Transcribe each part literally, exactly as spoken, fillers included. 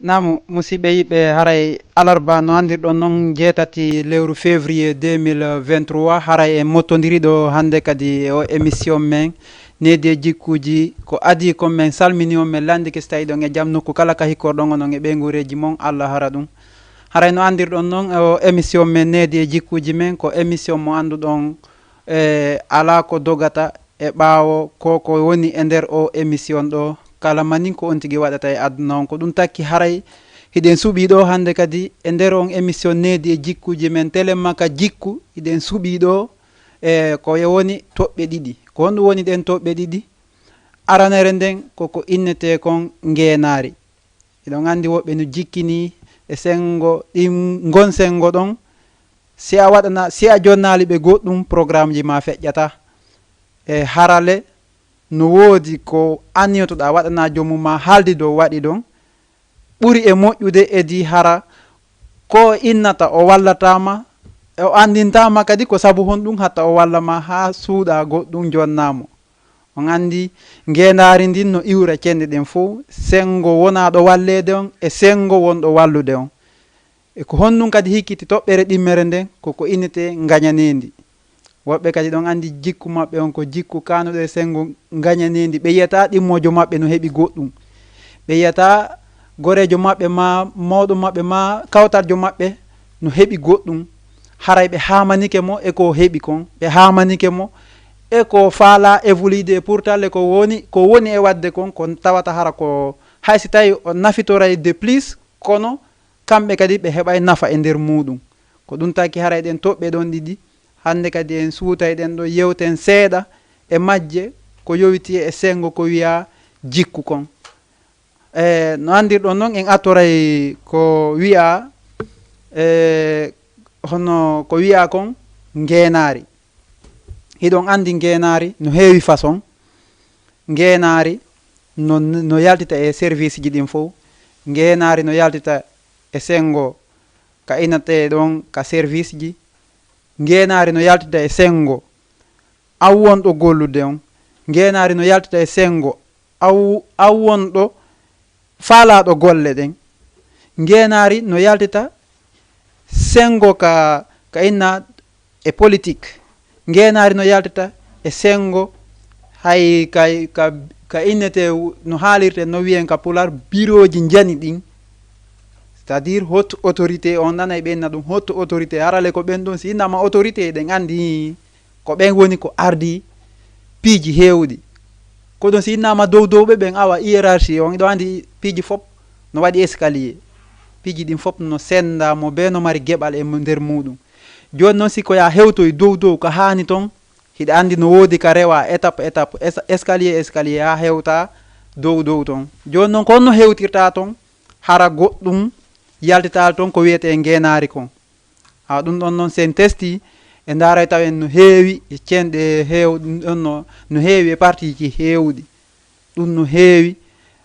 Naam, musidɓe yiɗɓe, haray alarba no anndirɗon noon, jeetati lewru février deux mille vingt-trois, haray en mottondiri ɗo hannde kadi e o émission men Needi e Jikkuuji. Ko adii kon, men salminii on, men lanndike si tawii ɗon e jam nokku kala ka hikkorɗon onon e ɓeynguureeji mon, Allah hara ɗum. Haray no anndirɗon noon, o émission men Needi e Jikkuuji men ko émission mo annduɗon, e alaa ko dogata e ɓaawo ko ko woni e nder o émission ɗo, kala manin ko on tigi waɗata e aduna on. Ko ɗum takki haray hiɗen suɓii ɗo hannde kadi e nder on émission Needi e Jikkuuji men, télé ma ka jikku, hiɗen suɓii ɗo e ko e woni toɓɓe ɗiɗi. Ko honɗum woni ɗen toɓɓe ɗiɗi? Aranere nden ko ko innetee kon ngeenaari. Hiɗon anndi woɓɓe no jikkini e senngo, ɗin ngon senngo ɗon, si a waɗana, si a jonnaali ɓe goɗɗum, programmeji ma feƴƴata. E harale no woodi ko anniyotoɗaa waɗana joomum ma haaldi dow waɗi ɗon, ɓuri e moƴƴude edi hara ko innata o wallataama, o anndintaama kadi ko sabu honɗum hatta o walla ma haa suuɗa goɗɗum jonnaa mo. On anndi ngeenaari ndin no iwra cenɗe ɗen fow, senngo wonaaɗo walleede on e senngo wonɗo wallude on. E ko honɗum kadi hikkiti toɓɓere ɗimmere nden? Ko ko innetee ngañaneendi. Woɓɓe kadi ɗon anndi jikku maɓɓe on ko jikku kaanuɗo e senngo ngañaneendi. Ɓe yiyataa ɗimmoojo maɓɓe no heɓi goɗɗum. Ɓe yiyataa goreejo maɓɓe maa mawɗo maɓɓe maa kawtaljo maɓɓe no heɓi goɗɗum. Haray ɓe haamanike mo e ko o heɓi kon. Ɓe haamanike mo e ko faalaa évolude e pourtant le ko woni, ko woni e waɗde kon, ko tawata hara ko hay si tawii o nafitoray de plus, kono kamɓe kadi ɓe heɓay nafa e nder muuɗum. Ko ɗum taki haray ɗen toɓɓe ɗon ɗiɗi, hannde kadi en suutay ɗen ɗo, yewten seeɗa e majje ko yowitii e senngo ko wiyaa jikku kon. E no anndirɗon noon, en attoray ko wiyaa, e hono ko wiyaa kon ngeenaari. Hiɗon anndi ngeenaari no heewi façon. Ngeenaari no, no yaltita e service ji ɗin fow. Ngeenaari no yaltita e senngo ka innetee ɗon ka service ji. Ngeenaari no yaltita e senngo aw wonɗo gollude on. Ngeenaari no yaltita e senngo aw, aw wonɗo faalaaɗo golle ɗen. Ngeenaari no yaltita senngo ka, ka inna e politique. Ngeenaari no yaltita e senngo hay ka, ka, ka innetee no haalirte no wiyen ka pular birooji njani ɗin. C'est-à-dire haute autorité, on nanay ɓe inna ɗum haute autorité. Harale ko ɓen ɗon si innama autorité ɗen anndi ko ɓen woni ko ardi piiji heewɗi. Ko ɗon si innama dow dow ɓe ɓen awa hiérarchie on, iɗo anndi piiji fop no waɗi escalier. Piiji ɗin fop no sennda mo bee no mari geɓal e nder muuɗum. Jooni noon si ko yaa hewtoy dow dow ka haani ton, hiɗa anndi no woodi ka rewa étape étape, es-, escalier escalier haa hewta dow dow ton. Jooni noon ko honno hewtirta ton hara goɗɗum yaltitaali ton ko wiyetee ngeenaari kon? Awa ɗum ɗon noon sen testi e ndaaray tawen no heewi e cenɗe heew-, ɗum ɗon no, no heewi e partiiji heewɗi. Ɗum no heewi,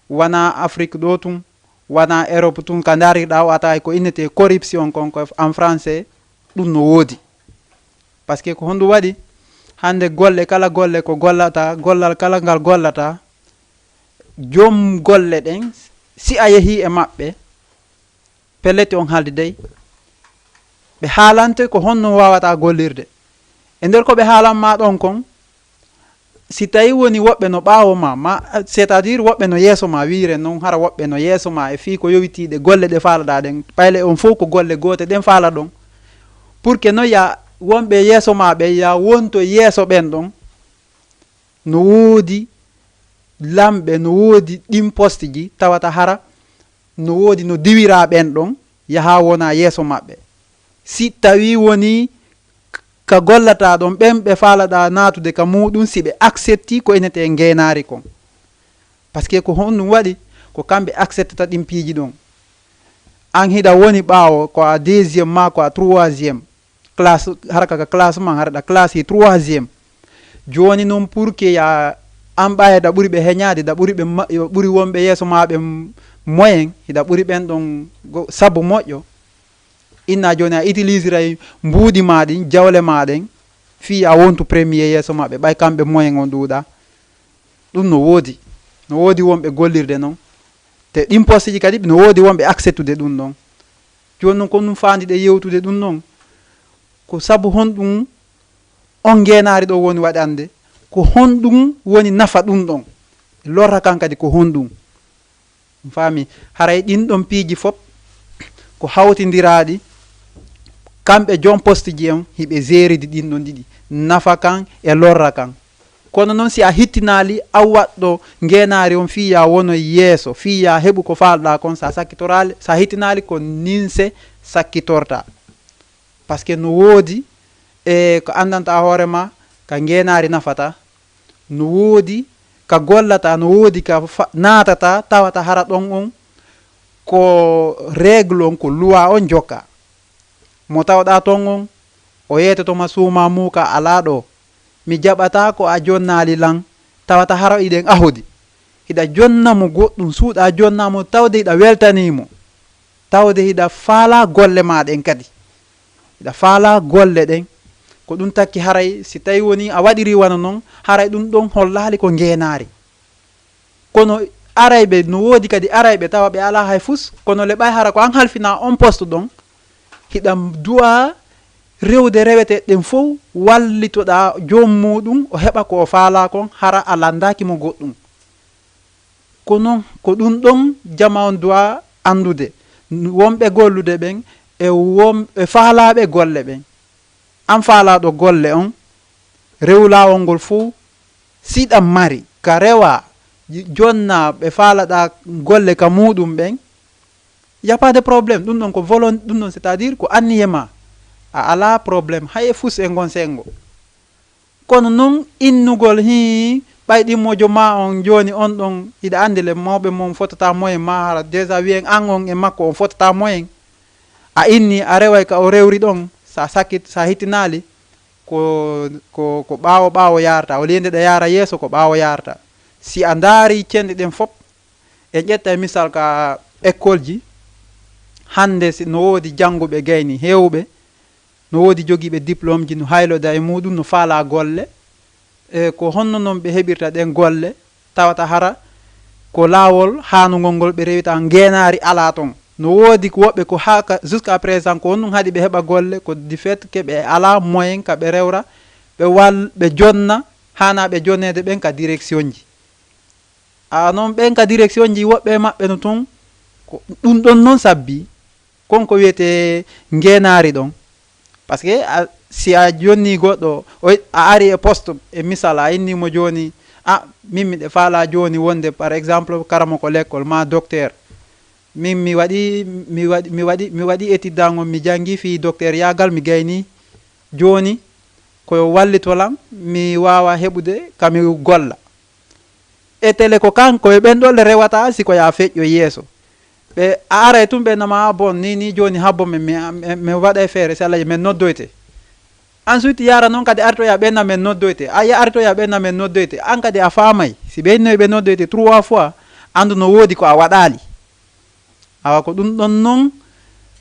wanaa Afrik ɗo tun, wanaa Europe tun, ka ndaarirɗaa o a taway ko innetee corruption kon ko en français, ɗum no woodi. Parce que ko honɗum waɗi? Hannde golle, kala golle ko gollata, gollal kala ngal gollata, joom golle ɗen, si a yehii e maɓɓe, pellet on haaldiday. Ɓe haalante ko honno waawata gollirde. E nder ko ɓe haalan ma ɗon kon, si tawi woni woɓɓe no ɓaawo ma, ma, c'est-à-dire woɓɓe no yeeso ma, wiiren non hara woɓɓe no yeeso ma e fii ko yowitiiɗe golle ɗe faalaɗaa ɗen, ɓayle on fow ko golle goote ɗen faalaɗon. Pour que no ya wonɓe yeeso ma ɓe ya wonto yeeso ɓen ɗon. No woodi lamɓe, no woodi ɗin poste ji tawata hara no woodi no diwiraa ɓen ɗon yaha wona yeeso maɓɓe. Si tawi woni ka gollata ɗon ɓen ɓe faalaɗaa naatude ka muuɗum, si ɓe accepti ko innetee ngeenaari kon. Parce que ko honɗum waɗi? Ko kamɓe acceptata ɗin piiji ɗon. An hiɗa woni ɓaawo ko a deuxième ma ko a troisième classe, hara ka classe man, hara ɗa classe troisième. Jooni non pour que ya an ɓaye ɗa ɓuri ɓe heñaade, ɗa ɓuri ɓe ma-, yo ɓuri wonɓe yeeso ma ɓe m-, moyen, hiɗa ɓuri ɓen ɗon go-, sabu moƴƴo. Inna jooni a utiliseray mbuuɗi ma ɗin, jawle ma ɗen, fii a wontu premier yeeso maɓɓe, ɓay kamɓe moyen on ɗuuɗa. Ɗum no woodi. No woodi wonɓe gollirde non. Te ɗin poste ji kadi no woodi wonɓe acceptude ɗum ɗon. Jooni noon, ko ɗum faandi ɗe yewtude ɗum ɗon. Ko sabu honɗum on ngeenaari ɗo woni waɗande? Ko honɗum woni nafa ɗum ɗon? Lorra kan kadi ko honɗum? On faami? Haray ɗin ɗon piiji fof ko hawtindiraaɗi. Kamɓe joom poste ji on, hiɓe zeeridi ɗin ɗon ɗiɗi, nafa kan e lorra kan. Kono noon, si a hittinaali, a waɗɗo ngeenaari on fii ya wono yeeso, fii ya heɓu ko faalɗaa kon, sa sakkitoraali, sa hittinaali, ko ninse sakkitorta. Parce que no woodi e ko anndanta hoore ma ka ngeenaari nafata, no woodi ka gollata, no woodi ka fa-, naatata, tawata hara ɗon on ko règle on, ko loi on jokka. Mo tawɗaa ton on, o yeetoto ma suuma muuka alaa ɗo. Mi jaɓataa ko a jonnaali lan, tawata hara iɗen ahodi. Hiɗa jonna mo goɗɗum, suuɗa jonna mo, tawde hiɗa weltanii mo. Tawde hiɗa faalaa golle maa ɗen kadi. Hiɗa faalaa golle ɗen. Ko ɗum takki haray, si tawi woni a waɗiri wano non, haray ɗum ɗon hollaali ko ngeenaari. Kono arayɓe, no woodi kadi arayɓe tawa ɓe alaa hay fus, kono le ɓay hara ko an halfinaa on poste ɗon, hiɗa duwaa rewde reweteeɗe ɗen fow, wallitoɗaa joom muuɗum, o heɓa ko o faalaa kon, hara a lanndaaki mo goɗɗum. Ko non, ko ɗum ɗon jama on duwaa anndude, wonɓe gollude ɓen e won-, e faalaaɓe golle ɓen. An faalaaɗo golle on, rewu laawol ngol fow, siɗa mari ka rewa, jonna ɓe faalaɗaa golle ka muuɗum ɓen, y a pas de problème. Ɗum ɗon ko volon-, ɗum ɗon c'est-à-dire ko anniye ma. A alaa problème, hay e fus e ngon senngo. Kono non innugol, hii, ɓay ɗimmojo ma on jooni on ɗon, hiɗa anndi le mawɓe mon fotata moyen ma hara déjà wiyen an on e makko on fotata moyen. A inni a reway ka o rewri ɗon, sa sakkit, sa hittinaali, ko, ko, ko ɓaawo ɓaawo yaarta. Au lieu nde ɗa yaara yeeso, ko ɓaawo yaarta. Si a ndaari cenɗe ɗen fop, en ƴetta e misal ka école ji, hannde si no woodi jannguɓe gayni heewɓe, no woodi jogiiɓe diplôme ji, no hayloda e muuɗum, no faalaa golle. E ko honno non ɓe heɓirta ɗen golle? Tawata hara ko laawol haanungol ngol ɓe rewita, ngeenaari alaa ton. No woodi ko woɓɓe ko haa ka, jusqu'à présent, ko honɗum haɗi ɓe heɓa golle? Ko du fait que ɓe alaa moyen ka ɓe rewra, ɓe wal-, ɓe jonna, haanaa ɓe jonneede ɓen ka direction ji. A non ɓen ka direction ji, woɓɓe e maɓɓe no tun, ko ɗum ɗon non sabbi. Kon ko wiyetee ngeenaari ɗon. Parce que a, si a jonni goɗɗo, o, a ari e poste, e misal, a inni mo jooni, "Ah, min miɗa faalaa jooni wonde, par exemple, karamoko lekkol, ma docteur. Min mi waɗi, mi waɗi, mi waɗi, mi waɗi étude dangol, mi janngi fii docteur yaagal, mi gayni. Jooni, ko yo wallito lan, mi waawa heɓude ka mi golla." E tele ko kanko e ɓen ɗon le rewata si ko yaa feƴƴo yeeso. Ɓe a aray tun ɓe nama, "Ah, bon, ni, ni jooni habbo men, mi, mi, mi waɗa e feere si Alla jaɓi men noddoyte." Ensuite yaara non kadi artoya ɓen na men noddoyte. A ya artoya ɓen na men noddoyte. An kadi a faamay. Si ɓe innoy ɓe noddoyte trois fois, andu no woodi ko a waɗaali. Awa ko ɗum ɗon non,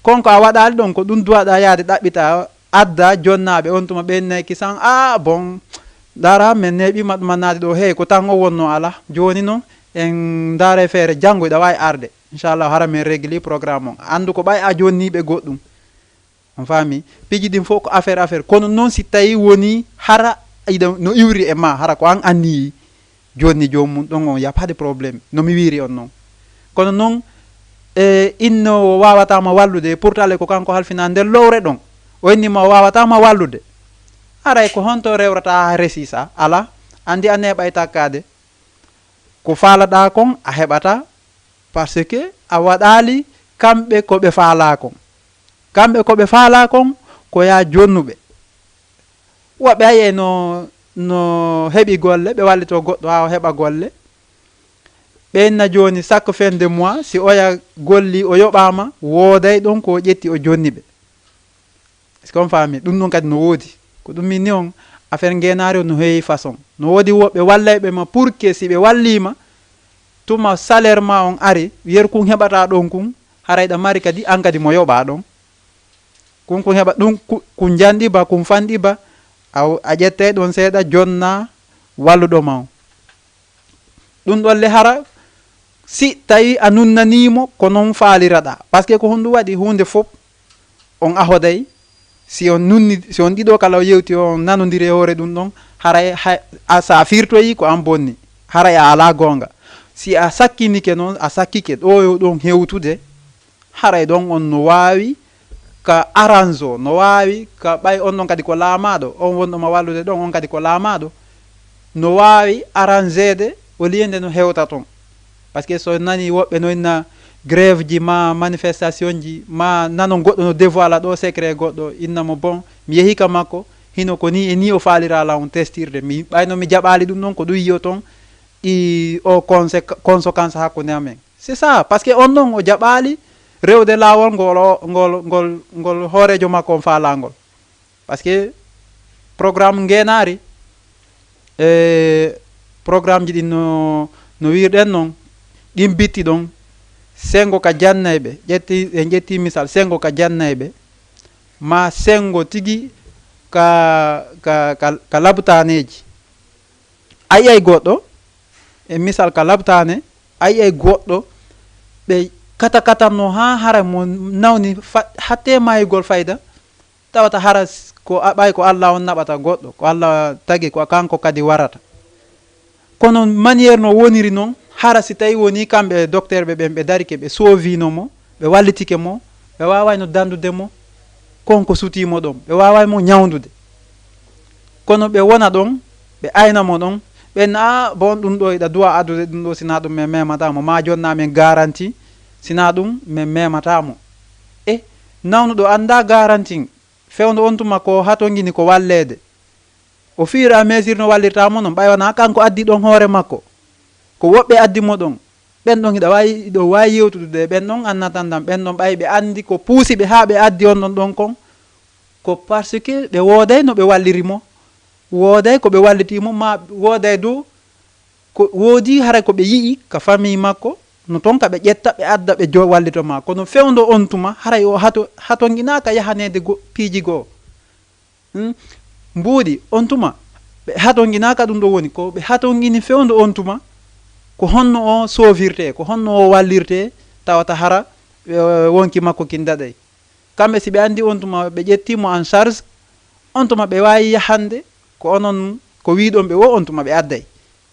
kon ko a waɗaali ɗon, ko ɗum duwaɗa yaade ɗaɓɓita, adda jonnaaɓe on tuma ɓen nay kisan, "Ah, bon, dara men neeɓi maɗumannaade ɗo, hey, ko tan o wonno ala. Jooni non, en ndaare feere janngo, iɗa waawi arde. Inchallah, hara men régli programme on." Andu ko ɓay a jonniiɓe goɗɗum. On faami? Piiji ɗin fof ko affaire, affaire. Kono noon si tawi woni hara iɗa no iwri e ma, hara ko an anniyi, jonni joomum ɗon on, y a pas de problème. No mi wiiri on noon. Kono noon, e, inno o waawata ma wallude, pourtant le ko kanko halfina nder lowre ɗon. O inni ma o waawata ma wallude. Haray ko honto rewrata haa resisa? Ala. Andi a neeɓay takkaade. Ko faalaɗaa kon a heɓata, parce que a waɗaali kamɓe ko ɓe faalaa kon. Kamɓe ko ɓe faalaa kon ko yaa jonnuɓe. Woɓɓe a yi'ay no, no heɓi golle, ɓe wallitoo goɗɗo haa o heɓa golle. Ɓe inna jooni chaque fin de mois, si oya golli, o yoɓaama, wooday ɗon ko o ƴetti o jonni ɓe. Est-ce que on faami? Ɗum ɗum kadi no woodi. Ko ɗum min ni on, affaire ngeenaari on no heewi façon. No woodi woɓɓe wallayɓe ma pour que si ɓe walliima, tuma salaire ma on ari, yeru kun heɓata ɗon kun, haray ɗa mari kadi an kadi mo yoɓa ɗon. Kun kun heɓa ɗum, ku-, kun janɗi ba, kun fanɗi ba, a, a ƴettay ɗon seeɗa, jonna walluɗo ma on. Ɗum ɗon le hara Si tawi a nunnaniimo ko noon faaliraɗaa, parce que ko honɗum waɗi huunde fof on ahoday, si on nunni, si on ɗiɗo kala o yewti, on nanondiri e hoore ɗum ɗon, haray hay, a, so a firtoyi ko an bonni, haray a alaa goonga. Si a sakkinike noon, a sakkike ɗo yo ɗon hewtude, haray ɗon on no waawi ka arrange o, no waawi ka ɓay on ɗon kadi ko laamaaɗo, on wonɗo ma wallude ɗon, on kadi ko laamaaɗo, no waawi arrangeede o lieu nde no hewta toon. Parce que so nani woɓɓe no inna grève ji ma manifestation ji ma nanon goɗɗo no dévoila ɗo secret goɗɗo, inna mo bon, mi yehi ka makko, hino ko ni e ni o faalira lan testirde. Mi ɓayno mi jaɓaali ɗum ɗon, ko ɗum yiyo toon ɗi o conse-, conséquence hakkunde amen. C'est ça, parce que on ɗon o jaɓaali rewde laawol ngol, o, ngol, ngol, ngol hooreejo makko on faalaa ngol. Parce que programme ngeenaari, e programme ji ɗin no, no wiirɗen noon, ɗin bitti ɗon, senngo ka jannayɓe, ƴetti, en ƴetti misal, senngo ka jannayɓe, ma senngo tigi ka, ka, ka, ka labtaaneeji. A yi'ay goɗɗo, e misal ka labtaane, a yi'ay goɗɗo, ɓe kata katanno haa hara mo nawni fa-, hatte maayugol fayda, tawata hara s-, ko a-, ɓay ko Allah on naɓata goɗɗo, ko Allah tagi ko kanko kadi warata. Kono manière no woniri noon, hara si tawi woni kamɓe e docteur ɓe ɓen ɓe darike, ɓe soovino mo, ɓe wallitike mo, ɓe waawayno dandude mo, kon ko sutii mo ɗon, ɓe waaway mo ñawndude. Kono ɓe wona ɗon, ɓe ayna mo ɗon, ɓen, "A, bon, ɗum ɗo iɗa duwa addude ɗum ɗo, sinaa ɗum min memata mo, ma jonna min garanti, sinaa ɗum min memata mo." E nawnuɗo anndaa garanti, fewndo on tuma ko hatongini ko walleede. Au fur et à mesure no wallirta mo non, ɓay wonaa kanko addi ɗon hoore makko. Ko woɓɓe addi mo ɗon. Ɓen ɗon iɗa waawi, iɗo waawi yewtude e ɓen ɗon annatandam, ɓen ɗon ɓay ɓe anndi ko puusi ɓe haa ɓe addi on ɗon ɗon kon. Ko parce que ɓe wooday no ɓe walliri mo. Wooday ko ɓe walliti mo, ma wooday du ko woodi haray ko ɓe yi'i ka famille makko, no ton ka ɓe ƴetta, ɓe adda, ɓe jo-, wallito ma. Kono fewndo on tuma, haray o hato, hatonginaaka yahaneede go-, piiji goo. Hmm? Mbuuɗi, on tuma, ɓe hatonginaaka ɗum ɗo woni, ko ɓe hatongini fewndo on tuma, ko honno o soofirte, ko honno o wallirte, tawata hara, eh, wonki makko kin daɗay. Kamɓe si ɓe anndi on tuma, ɓe ƴetti mo en charge, on tuma ɓe waawi yahande, ko onon, ko wiiɗon ɓe wo on tuma ɓe adday.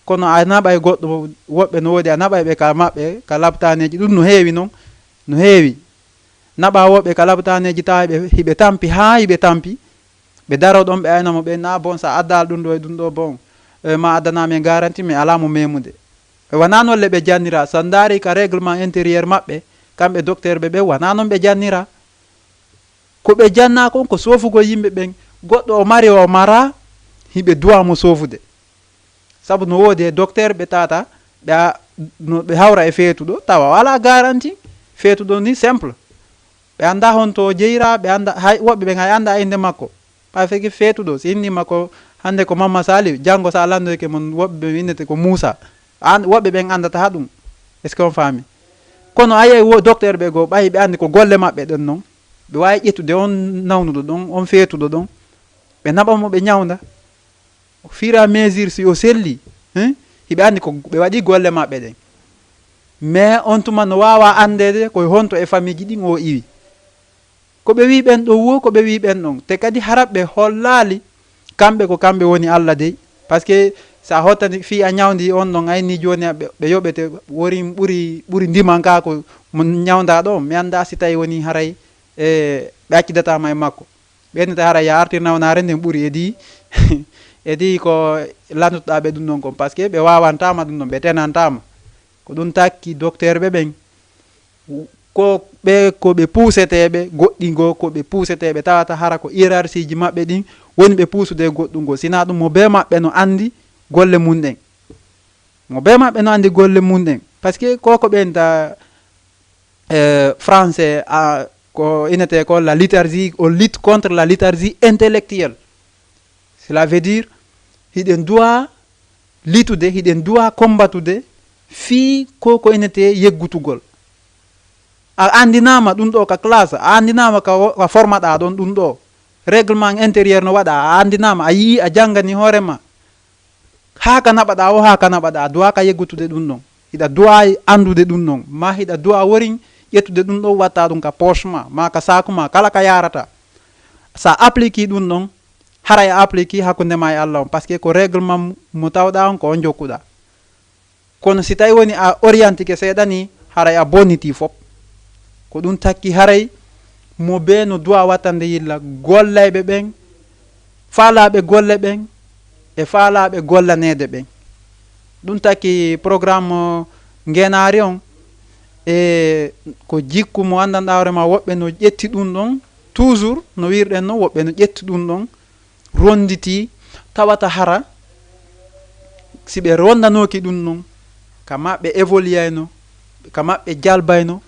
Kono a naɓay goɗɗo, woɓɓe no woodi, a naɓay ɓe ka maɓɓe, ka labtaaneeji, ɗum no heewi non, no heewi. Naɓa woɓɓe ka labtaaneeji tawa ɓe, hiɓe tampi, haa hiɓe tampi, ɓe daro ɗon, ɓe ayna mo, ɓe na bon, sa addaal ɗum ɗo e ɗum ɗo bon, e ma addana men garanti, mi alaa mo memude. E wanaa noon le ɓe jannira, so ndaari ka règlement intérieur maɓɓe, kamɓe docteur ɓe ɓe, wanaa noon ɓe jannira. Ko ɓe jannaa kon ko soofugol yimɓe ɓen, goɗɗo o mari o mara, hiɓe duwa mo soofude. Sabu no woodi e docteur ɓe tata, ɓe a-, no ɓe hawra e feetuɗo, tawa alaa garanti, feetuɗo ni simple. Ɓe anndaa honto o jeyra, ɓe annda, hay, woɓɓe ɓen hay anndaa innde makko. Parce que feetuɗo, si innde makko hannde ko Mamma Saliou, janngo sa lanndoyke mon, woɓɓe ɓen innete ko Moussa. An, woɓɓe ɓen anndata ɗum. Est-ce que on faami? Kono a yiyay wo docteur ɓe goo, ɓay ɓe anndi ko golle maɓɓe ɗen non. Ɓe waawi ƴettude on nawnuɗo ɗon, on feetuɗo ɗon. Ɓe naɓa mo, ɓe ñawnda. Au fur et à mesure, si o selli, hein, hiɓe anndi ko ɓe waɗi golle maɓɓe ɗen. Mais on tuma no waawa anndeede ko honto e famille ji ɗin o iwi. Ko ɓe wi ɓen ɗo wo, ko ɓe wi ɓen ɗon. Te kadi hara ɓe hollaali, kamɓe ko kamɓe woni Allah dey. Parce que sa hottani fii a ñawndi on ɗon, ayni jooni a ɓe, ɓe yoɓete, worin ɓuri, ɓuri ndimanka ko mo ñawnda ɗo. Mi annda si tawi woni haray, e, ɓe accidata ma e makko. Ɓe innata hara ya artir nawnaare nden ɓuri e di, e di ko lantotoɗaa ɓe ɗum ɗon kon, parce que ɓe waawantaama ɗum ɗon, ɓe tenantaama. Ko ɗum takki docteur ɓe ɓen, ko ɓe, ko ɓe puuseteeɓe, goɗɗi goo, ko ɓe puuseteeɓe, tawata hara ko hiérarchie ji maɓɓe ɗin woni ɓe puusude e goɗɗum goo. Sinaa ɗum, mo bee maɓɓe no anndi golle mum ɗen. Mo bee maɓɓe no anndi golle mum ɗen. Parce que ko ko ɓe innta, eh, français, a, ko inetee ko la léthargie, on lutte contre la léthargie intellectuelle. Cela veut dire, hiɗen duwa litude, hiɗen duwa kombatude fii ko ko inetee yeggutugol. A anndinaama ɗum ɗo ka classe, a anndinaama ka wo-, ka formaɗaa ɗon ɗum ɗo. Règlement intérieur no waɗa, a anndinaama, a yi'i, a janngani hoore ma. Haa ka naɓaɗaa o, haa ka naɓaɗaa, a duwaaka yeggutude ɗum ɗon. Hiɗa du'a anndude ɗum ɗon, ma hiɗa du'a worin ƴettude ɗum ɗon, watta ɗum ka poche ma, ma ka saaku ma, kala ka yarata. Sa applique ɗum ɗon, haray a applique hakkunde ma e Allah on, parce que ko règlement mo tawɗa on, ko on jokkuɗa. Kono si tawi woni a orientike seeɗa ni, haray a bonniti fop. Ko ɗum takki haray mo bee no du'a wattande yilla gollayɓe ɓen, faalaaɓe golle ɓen, e faalaaɓe gollaneede ɓen. Ɗum takki programme, uh, ngeenaari on, e ko jikku mo anndanɗaa hoore ma, woɓɓe no ƴetti ɗum ɗon, toujours no wirɗen non, woɓɓe no ƴetti ɗum ɗon, ronnditi, tawata hara si ɓe ronndanooki ɗum non, ka maɓɓe évoluayno, ka maɓɓe jalbayno,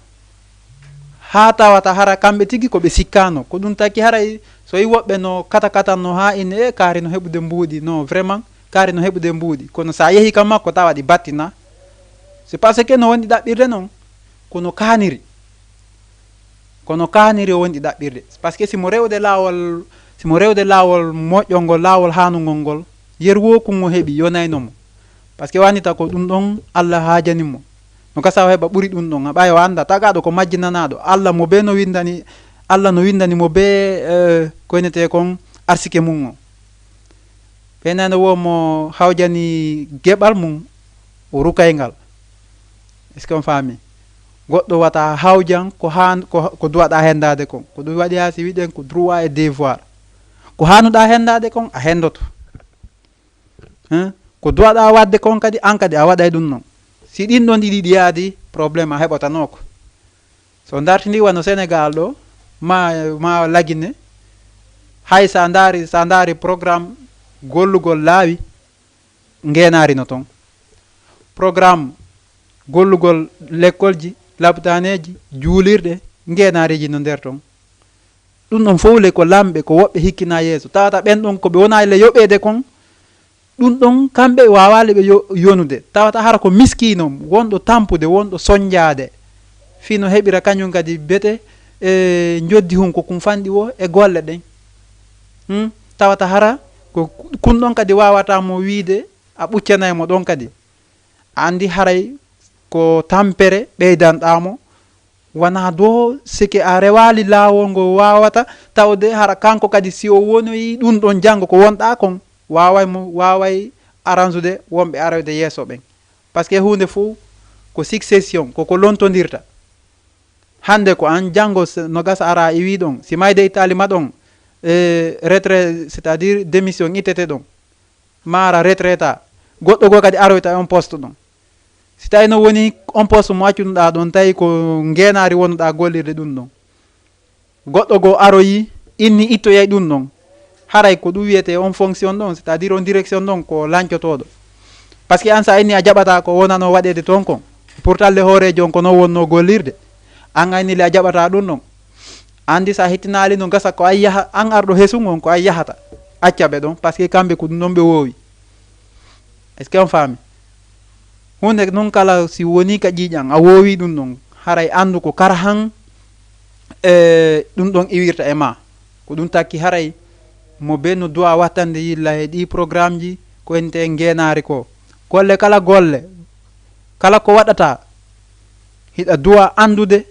haa tawata hara kamɓe tigi ko ɓe sikkaano. Ko ɗum taki haray so yi woɓɓe no kata katanno haa ine, "E, kaari no heɓude mbuuɗi." Non, vraiment, kaari no heɓude mbuuɗi. Kono sa yehi ka makko, tawa ɗi battina. C'est parce que no wondi ɗaɓɓirde non, kono kaaniri. Kono kaaniri o wondi ɗaɓɓirde. Parce que si mo rewde laawol, si mo rewde laawol moƴƴo ngol, laawol haanungol ngol, yer wo kun o heɓi yonayno mo. Parce que wannita ko ɗum ɗon Allah haajani mo. No gasa o heɓa ɓuri ɗum ɗon. A ɓay o annda, tagaaɗo ko majjinanaaɗo. Allah mo bee no windani, Allah no windani mo bee, eh, ko inetee kon arsike mum o. Ɓe nana wo mo hawjani geɓal mum o rukay ngal. Est-ce que on faami? Goɗɗo wata hawjan ko haan-, ko, ko duwaɗa hendaade kon. Ko ɗum waɗi haa si wiɗen ko droit et devoir. Ko haanuɗa hendaade kon, a hendoto. Hein? Ko duwaɗa waɗde kon kadi, an kadi a waɗay ɗum non. Si ɗin ɗon ɗiɗi ɗi yaadi, problème a heɓotanoo ko. So dartindi wano Sénégal ɗo, ma, ma La Guinée, hay sa ndaari, sa ndaari programme gollugol laawi, ngeenaari no ton. Programme gollugol lekkolji, lapitaaneeji, juulirɗe, ngeenaariji no nder ton. Ɗum ɗon fof le ko lamɓe, ko woɓɓe hikkina yeeso. Tawata ɓen ɗon ko ɓe wona le yoɓeede kon, ɗum ɗon kamɓe waawale ɓe yo-, yonude. Tawata hara ko miskiino, wonɗo tampude, wonɗo sonjaade. Fii no heɓira kañum kadi bete, e, njoddi hun ko kun fanɗi wo e golle ɗen. Hmm? Tawata hara ko kun ɗon kadi waawata mo wiide a ɓuccanay mo ɗon kadi. A anndi haray ko tampere ɓeydanɗaa mo, wona do sike a rewaali laawol ngo waawata tawde hara kanko kadi si o wonoyi ɗum ɗon janngo ko wonɗaa kon, waaway mo, waaway aransude wonɓe aroyde yeeso ɓen. Parce que huunde fof ko succession, ko ko lontondirta. Hannde ko an, janngo s-, no gasa ara iwi ɗon, si mayde ittaali ma ɗon, e retrait, c'est-à-dire démission ittete ɗon, maara retraita, goɗɗo goo kadi aroyta e on poste ɗon. Si tawi no woni on poste mo accuɗuɗaa ɗon, tawi ko ngeenaari wonuɗaa gollirde ɗum ɗon, goɗɗo goo aroyi, inni ittoyay ɗum ɗon. Haray ko ɗum wiyetee on fonction ɗon, c'est-à-dire on direction ɗon ko lancotooɗo. Parce que an sa inni a jaɓataa ko wonano waɗeede toon kon. Pourtant le hooreejo on ko noon wonnoo gollirde. An a inni le a jaɓataa ɗum ɗon. Anndi sa hittinaali no gasa ko ay yaha, an arɗo hesu ngon ko ay yahata. Acca ɓe ɗon, parce que kamɓe ko ɗum ɗon ɓe woowi. Est-ce que on faami? Huunde noon kala si wonii ka ƴiiƴan, a woowi ɗum ɗon, haray anndu ko kara han, e, ɗum ɗon iwirta e ma. Ko ɗum takki haray mo bee no du'a wattande yilla e ɗii programmeji ko entee ngeenaari ko. Golle kala golle, kala ko waɗata, hiɗa du'a anndude,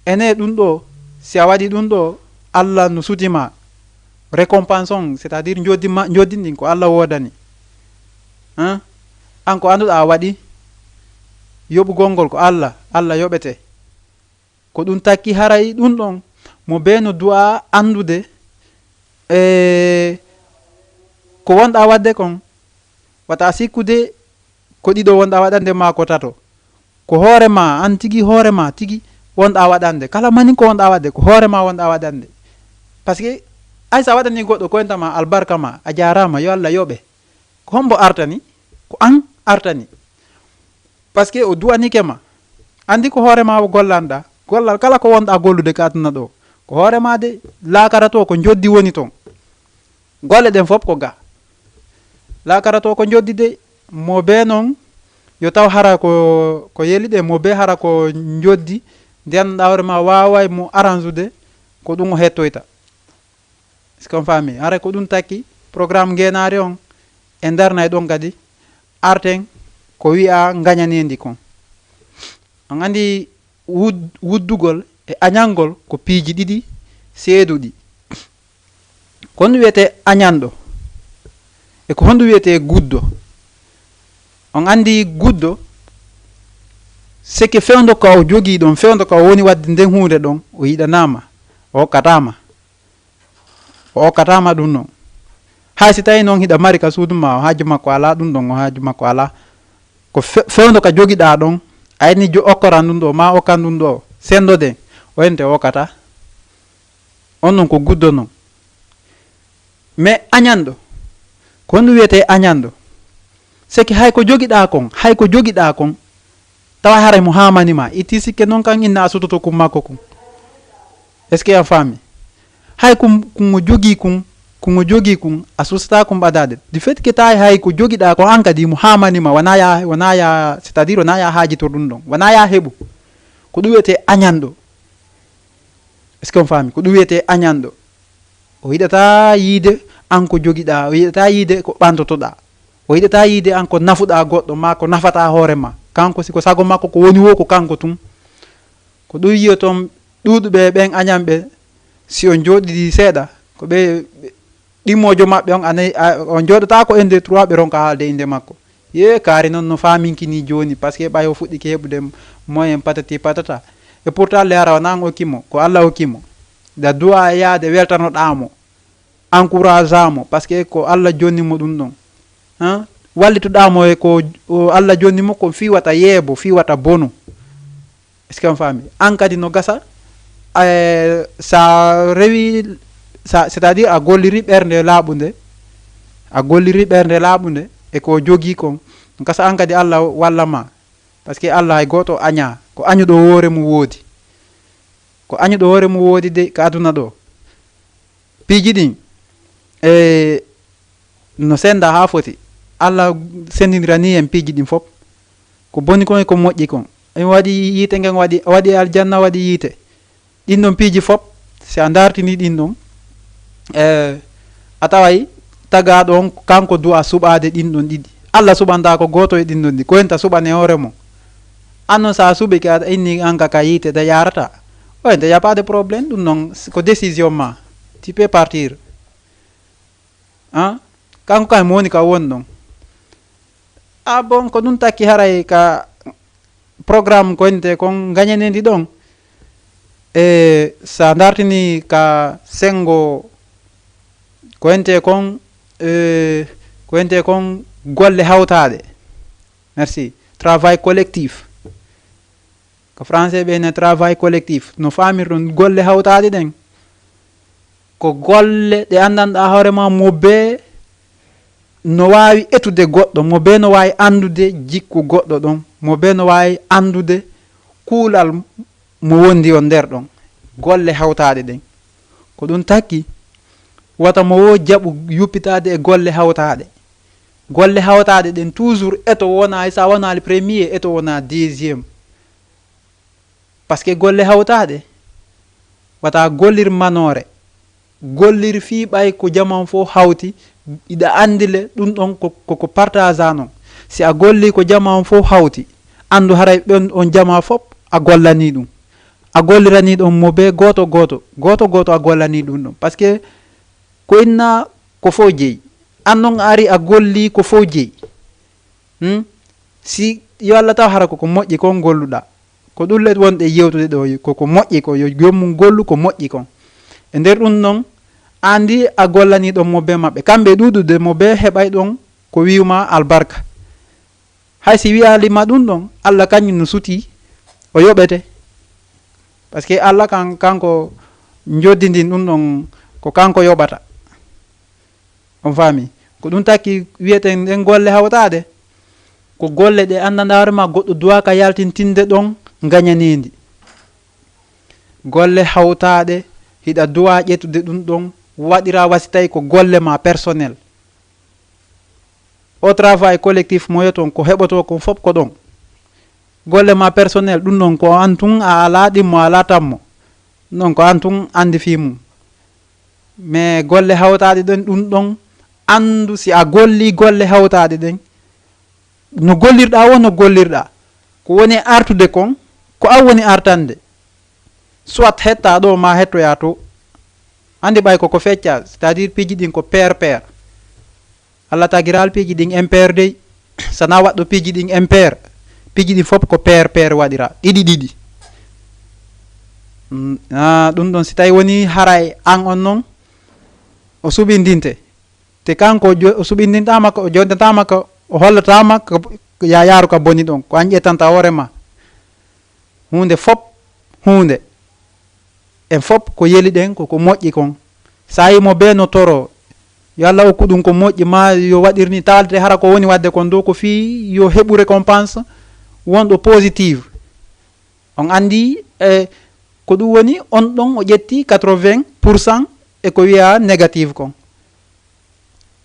ene ɗum ɗo, si a waɗi ɗum ɗo, Allah no suti ma. Récompense on, c'est-à-dire njoddi ma, njoddi ndin ko Allah woodani. Hein? An ko annduɗaa a waɗi, yoɓugol ngol ko Allah, Allah yoɓete. Ko ɗum takki haray ɗum ɗon, mo bee no du'a anndude, e, ko wonɗaa waɗde kon, wata sikkude ko ɗiɗo wonɗaa waɗande maa ko tato. Ko hoore maa, an tigi hoore maa tigi wonɗaa waɗande. Kala mani ko wonɗaa waɗde, ko hoore maa wonɗaa waɗande. Parce que ay sa waɗanii goɗɗo ko enta ma albarka ma, a jaaraama, yo Allah yoɓe. Ko hombo artani? Ko an artani. Parce que o du'anike ma. Anndi ko hoore maa o gollanɗaa. Gollal kala ko wonɗaa gollude ka aduna ɗo. Ko hoore maa de, laakara to ko njoddi woni ton. Golle ɗen fof ko ga. Laakara to ko njoddi de, mo bee noon, yo taw hara ko, ko yeli ɗe, mo bee hara ko njoddi, nde annduɗaa hoore maa waaway mo aransude, ko ɗum o hettoyta. Est-ce que on faami? Hara ko ɗum takki, programme ngeenaari on, e ndarnay ɗon kadi, arten ko wi'a ngañaneendi kon. On anndi wud-, wuddugol e añangol ko piiji ɗiɗi seeduɗi. Ko honɗum wiyetee añanɗo? E ko honɗum wiyetee guddo? On anndi guddo, seke fewndo ka o jogii ɗon, fewndo ka o woni waɗde nden huunde ɗon, o yiɗanaama, o okkataama. O okkataama ɗum ɗon. Hay si tawii noon hiɗa mari ka suudu maa, o haaju makko alaa ɗum ɗon, o haaju makko alaa. Ko fe-, fewndo ka jogiɗaa ɗon, a inni jo-, okkoran ɗum ɗo, maa okkan ɗum ɗo, senndoden, o ente o okkataa. On non ko guddo non. Mais añanɗo, ko honɗum wiyetee añanɗo? Seke hay ko jogiɗaa kon, hay ko jogiɗaa kon, tawa haray mo haamani ma, itti sikke non kan inna a sutoto kun makko kun. Est-ce que a faami? Hay kun, kun o jogii kun, kun o jogii kun, a susataa kun ɓadaade. Du fait que tawi hay ko jogiɗaa kon an kadi mo haamani ma, wonaa ya, wonaa ya, c'est-à-dire wonaa ya haajitor ɗum ɗon, wonaa ya heɓu. Ko ɗum wiyetee añanɗo. Est-ce que on faami? Ko ɗum wiyetee añanɗo. O yiɗataa yiide an ko jogiɗaa, o yiɗataa yiide ko ɓantotoɗaa. O yiɗataa yiide an ko nafuɗaa goɗɗo maa ko nafataa hoore maa. Kanko si ko sago makko ko woni woo ko kanko tun. Ko ɗum yiyoton ɗuuɗuɓe ɓen añanɓe, si on jooɗidii seeɗa, ko ɓe, ɓe, ɗimmoojo maɓɓe on, a nayi, a, on jooɗotaako un, deux, trois, ɓe ronka haalde innde makko. Yee, kaari non no faaminki nii jooni, parce que ɓay o fuɗɗike heɓude moyen patati patata. Et pourtant, le hara wonaa an okki mo, ko Alla okki mo. Da du'a e yaade weltanoɗaa mo, encouragea mo, parce que ko Alla jonni mo ɗum ɗon. Han? Wallitoɗaa mo e ko o Alla jonni mo, ko fii wata yeebo, fii wata bonu. Est-ce que on faami? An kadi no gasa, eh, sa rewi, sa, c'est-à-dire a golliri ɓernde laaɓunde, a golliri ɓernde laaɓunde e ko jogii kon, no gasa an kadi Alla walla ma. Parce que Alla hay gooto añaa, ko añuɗo hoore mum woodi. Ko añuɗo hoore mum woodi de ka aduna ɗo. Piiji ɗin, e, no sennda haa foti. Alla senndindiranii en piiji ɗin fof. Ko boni kon e ko moƴƴi kon. En waɗi yiite ngen, waɗi, waɗi aljanna, waɗi yiite. Ɗin ɗon piiji fof, si a ndartinii ɗin ɗon, e, a taway tagaaɗo on, kanko du'a suɓaade ɗin ɗon ɗiɗi. Alla suɓantaa ko gooto e ɗin ɗon ɗiɗi. Ko enta suɓane hoore mum. An non, sa a suɓike, a inni an ka, ka yiite, da yaarata. O enta, y a pas de problème, ɗum non, ko décision ma. Tu peux partir. An? Kanko kay mo woni ka won ɗon. Ah bon, ko ɗum takki haray ka programme ko ente kon ngañaneendi ɗon. E sa ndartini ka senngo ko ente kon, e, ko ente kon golle hawtaaɗe. Merci. Travail collectif. Ko français ɓe ne travail collectif. No faamirɗon golle hawtaaɗe ɗen? Ko golle ɗe anndanɗaa hoore ma mo bee no waawi etude goɗɗo, mo bee no waawi anndude jikku goɗɗo ɗon, mo bee no waawi anndude kuulal mo wondi on nder ɗon. Golle hawtaaɗe ɗen. Ko ɗum takki, wata mo woo jaɓu yuppitaade e golle hawtaaɗe. Golle hawtaaɗe ɗen toujours eto wona, hay sa wonaali premier, eto wona deuxième. Parce que golle hawtaaɗe, wata gollir manoore, gollir fii ɓay ko jaman fof hawti, iɗa anndi le ɗum ɗon ko, ko, ko partage non. Si a golli ko jaman fof hawti, anndu haray ɓen on jama fof a gollanii ɗum. A golliranii ɗon mo bee gooto gooto, gooto gooto a gollanii ɗum ɗon. Parce que ko inna ko fof jeyi. An non a ari a golli ko fof jeyi. Hmm? Si yo Alla taw hara ko ko moƴƴi kon golluɗaa. Ko ɗum le wonɗe yewtude ɗo, ko, ko moƴƴi ko, yo joomum gollu ko moƴƴi kon. E nder ɗum non, anndi a gollanii ɗon mo bee maɓɓe. Kamɓe ɗuuɗude mo bee heɓay ɗon ko wi'uma albarka. Hay si wi'aali ma ɗum ɗon, Alla kañum no sutii, o yoɓete. Parce que Alla kan, kanko njoddindin ɗum ɗon, ko kanko yoɓata. On faami? Ko ɗum takki wiyeten ɗen golle hawtaaɗe. Ko golle ɗe anndanɗaa hoore ma goɗɗo duwaaka yaltintinde ɗon ngañaneendi. Golle hawtaaɗe, hiɗa duwaa ƴettude ɗum ɗon, waɗiraa wa si tawi ko golle ma personnel. O travail collectif mo yoton ko heɓotoo kon fof ko ɗon. Golle ma personnel, ɗum ɗon ko an tun a alaa ɗimmo, a alaa tammo. Ɗum ɗon ko an tun anndi fii mum. Mais golle hawtaaɗe ɗen, ɗum ɗon anndu si a golli golle hawtaaɗe ɗen, no gollirɗaa woo, no gollirɗaa. Ko woni artude kon, Ko an woni artande. Soit hetta ɗo ma hettoya to. Andi ɓay ko ko fecca, c'est-à-dire piiji ɗin ko pair pair. Allah tagiral piiji ɗin impair dey. Sana waɗɗo piiji ɗin impair. Piiji ɗin fof ko pair pair waɗira. Ɗiɗi ɗiɗi. Mm, ah, ɗum ɗon si tawi woni haray an on non, o suɓindinte. Te kanko o jo-, o suɓindintaama ka, o jonnataama ka, o hollataama ka, ya yaaru ka boni ɗon. Ko an ƴettanta hoore ma. Huunde fof, huunde. En fof ko yeli ɗen, ko, ko moƴƴi kon. Sa yi mo bee no toro, yo Allah okku ɗum ko moƴƴi, ma yo waɗir ni, tawde hara ko woni waɗde kon dow ko fii yo heɓu récompense wonɗo positive. On anndi, eh, ko ɗum woni on ɗon o ƴetti quatre-vingts pour cent e ko wiya négative kon.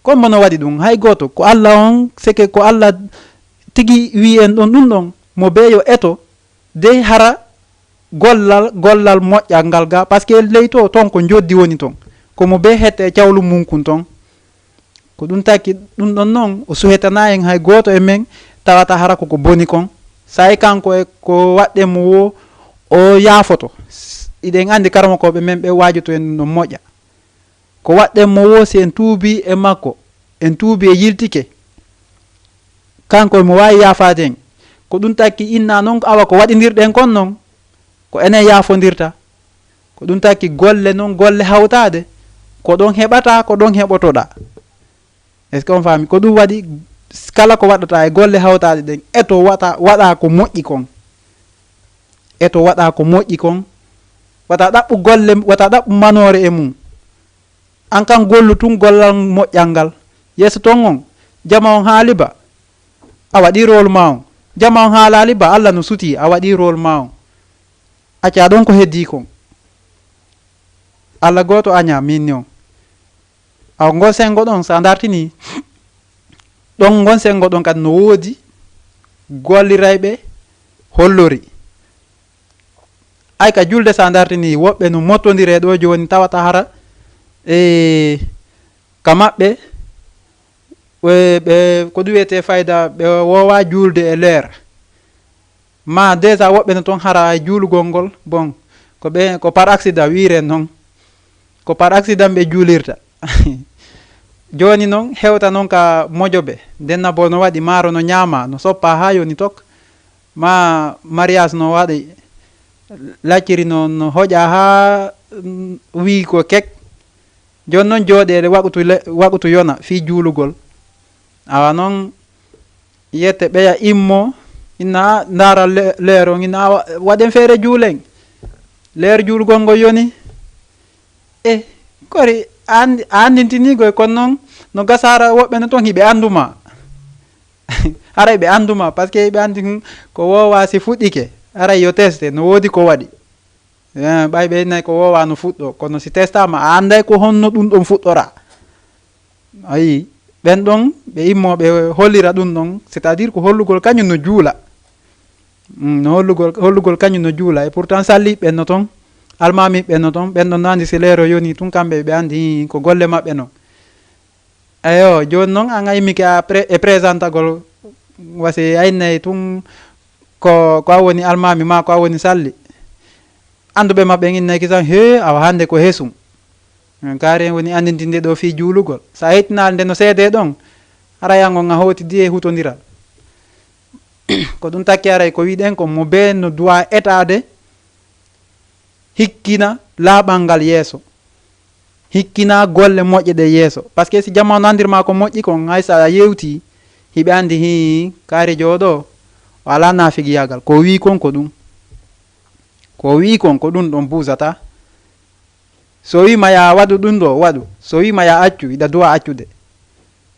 Kon mo no waɗi ɗum? Hay gooto. Ko Allah on, seke ko Allah tigi wi en ɗon ɗum ɗon, mo bee yo eto, dey hara gollal, gollal moƴƴal ngal ga, parce que ley to, ton ko njoddi woni ton. Ko mo bee hette e cawlu mum kun ton. Ko ɗum taki ɗum ɗon non, o suhetana en hay gooto e men tawata hara ko ko boni kon. Sa e kanko e ko waɗɗen mo wo, o yaafoto. S-, iɗen anndi karamokooɓe men ɓe waajoto en ɗum ɗon moƴƴa. Ko waɗɗen mo wo si en tuubi e makko, en tuubi e yiltike. Kanko mo waawi yaafaade en. Ko ɗum taki inna non awa ko waɗindirɗen kon non, ko enen yaafondirta. Ko ɗum taki golle non, golle hawtaade. Ko ɗon heɓata, ko ɗon heɓotoɗa. Est-ce que on faami? Ko ɗum waɗi kala ko waɗata e golle hawtaade ɗen, eto waɗa, waɗa ko moƴƴi kon. Eto waɗa ko moƴƴi kon. Wata ɗaɓɓu golle, wata ɗaɓɓu manoore e mum. An kan gollu tun gollal moƴƴal ngal. Yeeso ton on, jama on haali ba, a waɗi rôle ma on. Jama on haalaali ba, Allah no suti, a waɗi rôle ma on. Acca ɗon ko heddi kon. Allah gooto aña min ni on. Awa ngol sengo ɗon, sa dartini, ɗon ngol sengo ɗon kadi no woodi gollirayɓe hollori. Ay ka julde sa dartini, woɓɓe no mottondire ɗo jooni tawata hara, e, ka maɓɓe, ɓe, ɓe, ko ɗum wiyetee fayda, ɓe wowa juulde e leer. Ma déjà woɓɓe no ton hara e juulugol ngol, bon, ko ɓe, ko par accident wiiren noon. Ko par accident ɓe juulirta. Jooni noon, hewta noon ka mojobe. Ndenna bo no waɗi maaro no ñaama, no soppa haa yoni tok. Ma mariage no waɗi, lacciri no, no hoƴa haa, mm, wii ko kek. Jooni noon jooɗeede waqutu le-, waqutu yona fii juulugol. Awa noon, yette ɓeya immo, ina ndaara le-, leer on, ina wa-, waɗen feere juulen. Leer juulgol ngol yoni. E, kori, a anndi-, a anndintini koy, kono noon, no gasa hara woɓɓe no toon hiɓe anndu ma. Haray ɓe anndu ma, parce que ɓe anndi, hmm, ko woowa si fuɗɗike. Haray yo teste, no woodi ko waɗi. Eh, ɓay ɓe innay ko woowa no fuɗɗo, kono si testaama, a annday ko honno ɗum ɗon fuɗɗora. Ayi, ɓen ɗon, ɓe immo ɓe hollira ɗum ɗon, c'est-à-dire ko hollugol kañum no juula. Mm, no hollugol, hollugol kañum no juula. Et pourtant salliiɓe ɓen no ton, almaamiiɓe ɓen no ton, ɓen ɗon no anndi si leero yoni tun kamɓe ɓe anndi ko golle maɓɓe non. Eyo, jooni noon an a immike a pre-, e présentagol, wasi a innay tun ko, ko a woni almaami ma, ko a woni salli. Annduɓe maɓɓe en innay kisan, hee, awa hannde ko hesum. Kaari en woni anndintinde ɗo fii juulugol. So a hettinaali nde no seedee ɗon, haray an on a hootidi e hutondiral. Ko ɗum takki haray ko wiɗen ko mo bee no duwa etaade, hikkina laaɓal ngal yeeso. Hikkina golle moƴƴe ɗe yeeso. Parce que si jamaanu anndir ma ko moƴƴi kon, hay so a yewti, hiɓe anndi hii, kaari jooɗo, o alaa naafigiyaagal. Ko o wii kon ko ɗum. Ko o wii kon ko ɗum ɗon buusata. So o wii ma yaa waɗu ɗum ɗo, waɗu. So o wii ma yaa accu, hiɗa duwa accude.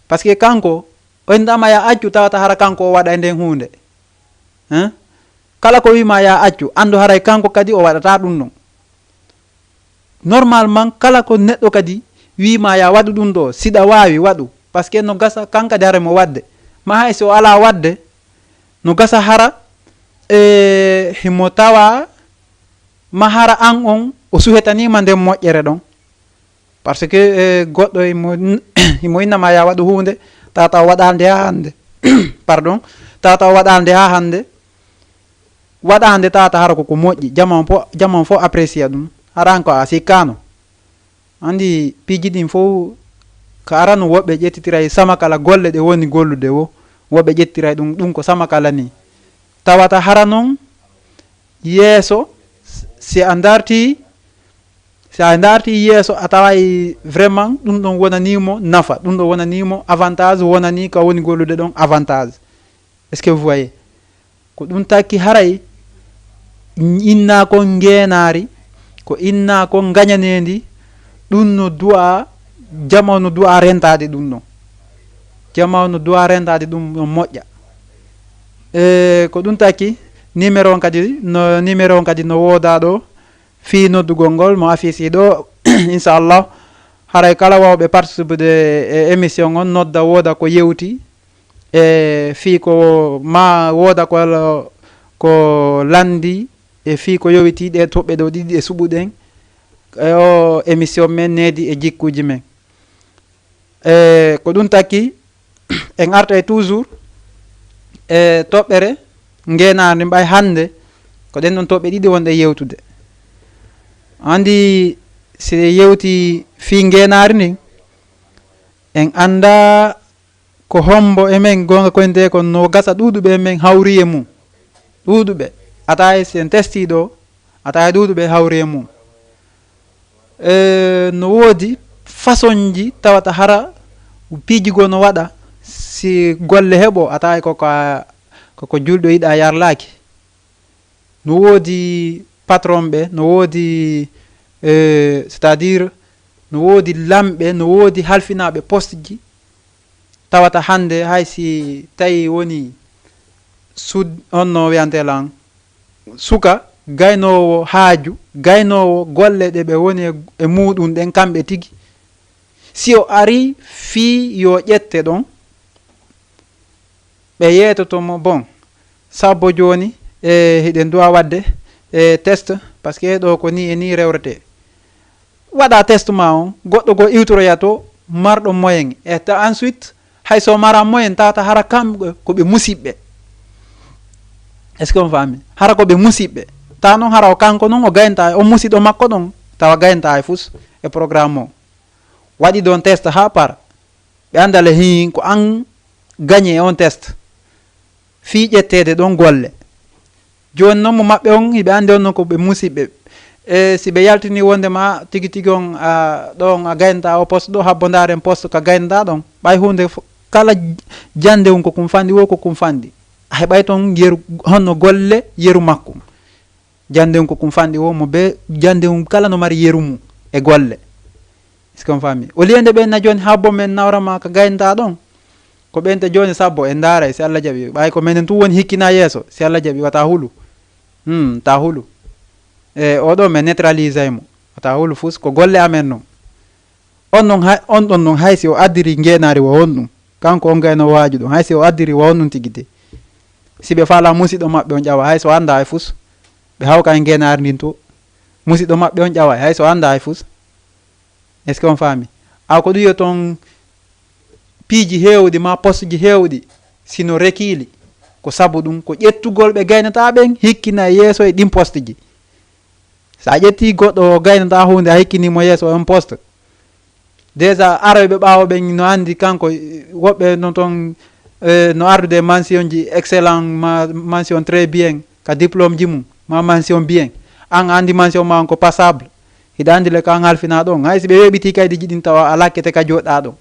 Parce que kanko, o inndama yaa accu, tawata hara kanko o waɗa e nden huunde. Hein? Kala ko wii ma yaa accu, anndu haray kanko kadi o waɗata ɗum ɗon. Normalement, kala ko neɗɗo kadi wii ma yaa waɗu ɗum ɗo, siɗa waawi, waɗu. Parce que no gasa, kan kadi haray mo waɗde. Ma hay so o alaa waɗde, no gasa hara, e, himo tawa ma hara an on, o suhetaniima nden moƴƴere ɗon. Parce que, e, goɗɗo himo, himo inna ma yaa waɗu huunde, tawata o waɗaa nde haa hannde. Pardon, tawata o waɗaa nde haa hannde. Waɗaande tata hara ko ko moƴƴi, jama on po-, jama on fof apprécier ɗum. Hara an ko a sikkaano. Anndi piiji ɗin fof, ko arano woɓɓe ƴettitiray samakala golle ɗe woni gollude wo, woɓɓe ƴettitiray ɗum, ɗum ko samakala ni. Tawata hara noon yeeso, si a dartii, si a dartii yeeso, a taway vraiment ɗum ɗon wonanii mo nafa, ɗum ɗon wonanii mo avantage, wonanii ka woni gollude ɗon avantage. Est-ce que vous voyez? Ko ɗum takki haray innaa kon ngeenaari, ko innaa kon ngañaneendi, ɗum no du'a, jama no du'a rentaade ɗum ɗon. Jama no du'a rentaade ɗum ɗon moƴƴa. E, ko ɗum takki, numéro on kadi no, numéro on kadi no woodaa ɗo, fii noddugol ngol mo affiche ɗo, inchallah. Haray kala waawɓe participude e émission on, nodda wooda ko yewti, e fii ko ma wooda ko, ko lanndi, e fii ko yowiti ɗe toɓɓe ɗo ɗiɗi e suɓuɗen, e o émission men Needi e Jikkuuji Men. E ko ɗum takki, en artay toujours e toɓɓere ngeenaari ndin, ɓay hannde ko ɗen ɗon toɓɓe ɗiɗi wonɗe yewtude. Anndi si yewti fii ngeenaari ndin, en annda ko hombo e men, goonga koynde kon no gasa ɗuuɗuɓe e men hawri e mum. Ɗuuɗuɓe. Ataay si en testii ɗo, ataay ɗuuɗuɓe hawri e mum. E, no woodi façonji tawata hara piiji goo no waɗa si golle heɓo, ataay ko ka, ko, ko julɗo yiɗa yarlaaki. No woodi patron ɓe, no woodi, e, c'est-à-dire, no woodi lamɓe, no woodi halfinaaɓe poste ji. Tawata hannde hay si tawi woni sud-, on no wiyante lan, suka gaynoowo haaju, gaynoowo golle ɗe ɓe woni e, e muuɗum ɗen kamɓe tigi. Si o arii fii yo ƴette ɗon, ɓe yeetoto mo, bon, sabbo jooni, e, hiɗen duwa waɗde, e, test, parce que ɗo ko ni e ni rewretee. Waɗa test ma on, goɗɗo goo iwtoroya to marɗo moyen. Et ta ensuite, hay so mara moyen, tawata hara kamɓe ko ɓe musiɓɓe. Est-ce que on faami? Hara ko ɓe musiɓɓe. Ta noon hara o kanko noon o gaynta, o musiɗɗo makko ɗon, tawa gaynta e fus e programme o. Waɗi ɗon test haa para. Ɓe annda le hin ko an gañi e on test. Fii ƴetteede ɗon golle. Jooni noon mo maɓɓe on, hiɓe anndi on noon ko ɓe musiɓɓe. E si ɓe yaltini wonde ma tigi tigi on, a, ɗon a gaynta o poste ɗo, habbo ndaaren poste ka gaynta ɗon. Ɓay huunde fo-, kala jannde um ko kum fanndi wo ko kum fanndi. A heɓay toon yeru, honno golle yeru makkum. Jannde um ko kum fanndi wo mo be jannde um kala no mari yeru mum e golle. Est-ce que on faami? Au lieu nde ɓen na jooni habbo men nawra ma ka gaynta ɗon. Ko ɓen te jooni sabbo en ndaaray si Allah jaɓi. Ɓay ko menen tun woni hikkina yeeso si Allah jaɓi wata hulu. Hmm, ta hulu. E o ɗo men neutralisay mo. Wata hulu fus ko golle amen non. On non hay, on ɗon non hay si o addiri ngeenaari wo on ɗum. Kanko on gayno waaju ɗum. Hay si o addiri wo on ɗum tigi de. Si ɓe fala musiɗɗo maɓɓe on ƴawa hay so annda hay fus. Ɓe hawka e ngeenaari ndin to. Musiɗɗo maɓɓe on ƴawa hay so annda hay fus. Est-ce que on faami? Aw ko ɗum yo toon piiji heewɗi ma poste ji heewɗi sino rekiili. Ko sabu ɗum ko ƴettugol ɓe gaynata ɓen hikkina e yeeso e ɗin poste ji. So a ƴetti goɗɗo o gaynata huunde a hikkini mo yeeso on poste. Déjà aroyɓe ɓaawo ɓen no anndi kanko, eh, woɓɓe no toon, eh, no ardude mention ji excellent ma mention très bien ka diplôme ji mum ma mention bien. An a anndi mention ma on ko passable. Hiɗa anndi le ko an halfina ɗon. Hay si ɓe weeɓiti kaydi ji ɗin tawa a lakkete ka joɗɗa ɗon.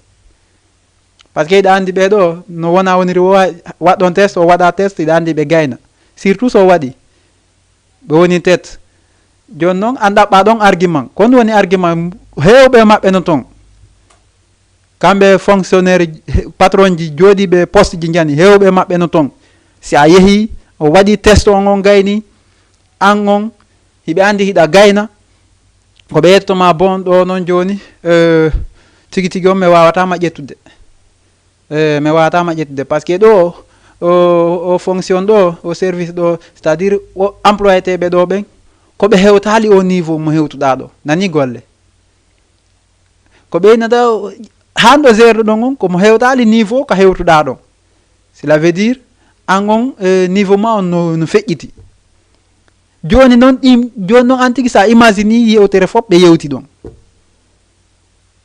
Parce que hiɗa anndi ɓee ɗo no wona woniri wo waɗɗon test, o waɗa test, hiɗa anndi ɓe gayna. Surtout so waɗi. Ɓe woni tet. Jooni noon, an ɗaɓɓa ɗon argument. Ko on woni argument, heewɓe maɓɓe no toon. Kamɓe fonctionnaire, he-, patron ji jooɗiiɓe poste ji njani, heewɓe maɓɓe no toon. Si a yehi, o waɗi test on, on gayni, an on, hiɓe anndi hiɗa gayna. Ko ɓe yettoto ma bon ɗo noon jooni, eh, tigi tigi on mi waawata ma ƴettude. Eh, mi waawata ma ƴettude. Parce que ɗo, o, o fonction ɗo, o service ɗo, c'est-à-dire o employé teɓe ɗo ɓen, ko ɓe hewtaali o niveau mo hewtuɗa ɗo. Nani golle? Ko ɓeynata, han ɗo gérɗo ɗon on, ko mo hewtaali niveau ka hewtuɗa ɗon. Cela veut dire, an on, eh, niveau ma on no, no feƴƴiti. Jooni noon ɗin, jooni noon an tigi, so a imagine yewtere fof ɓe yewti ɗon.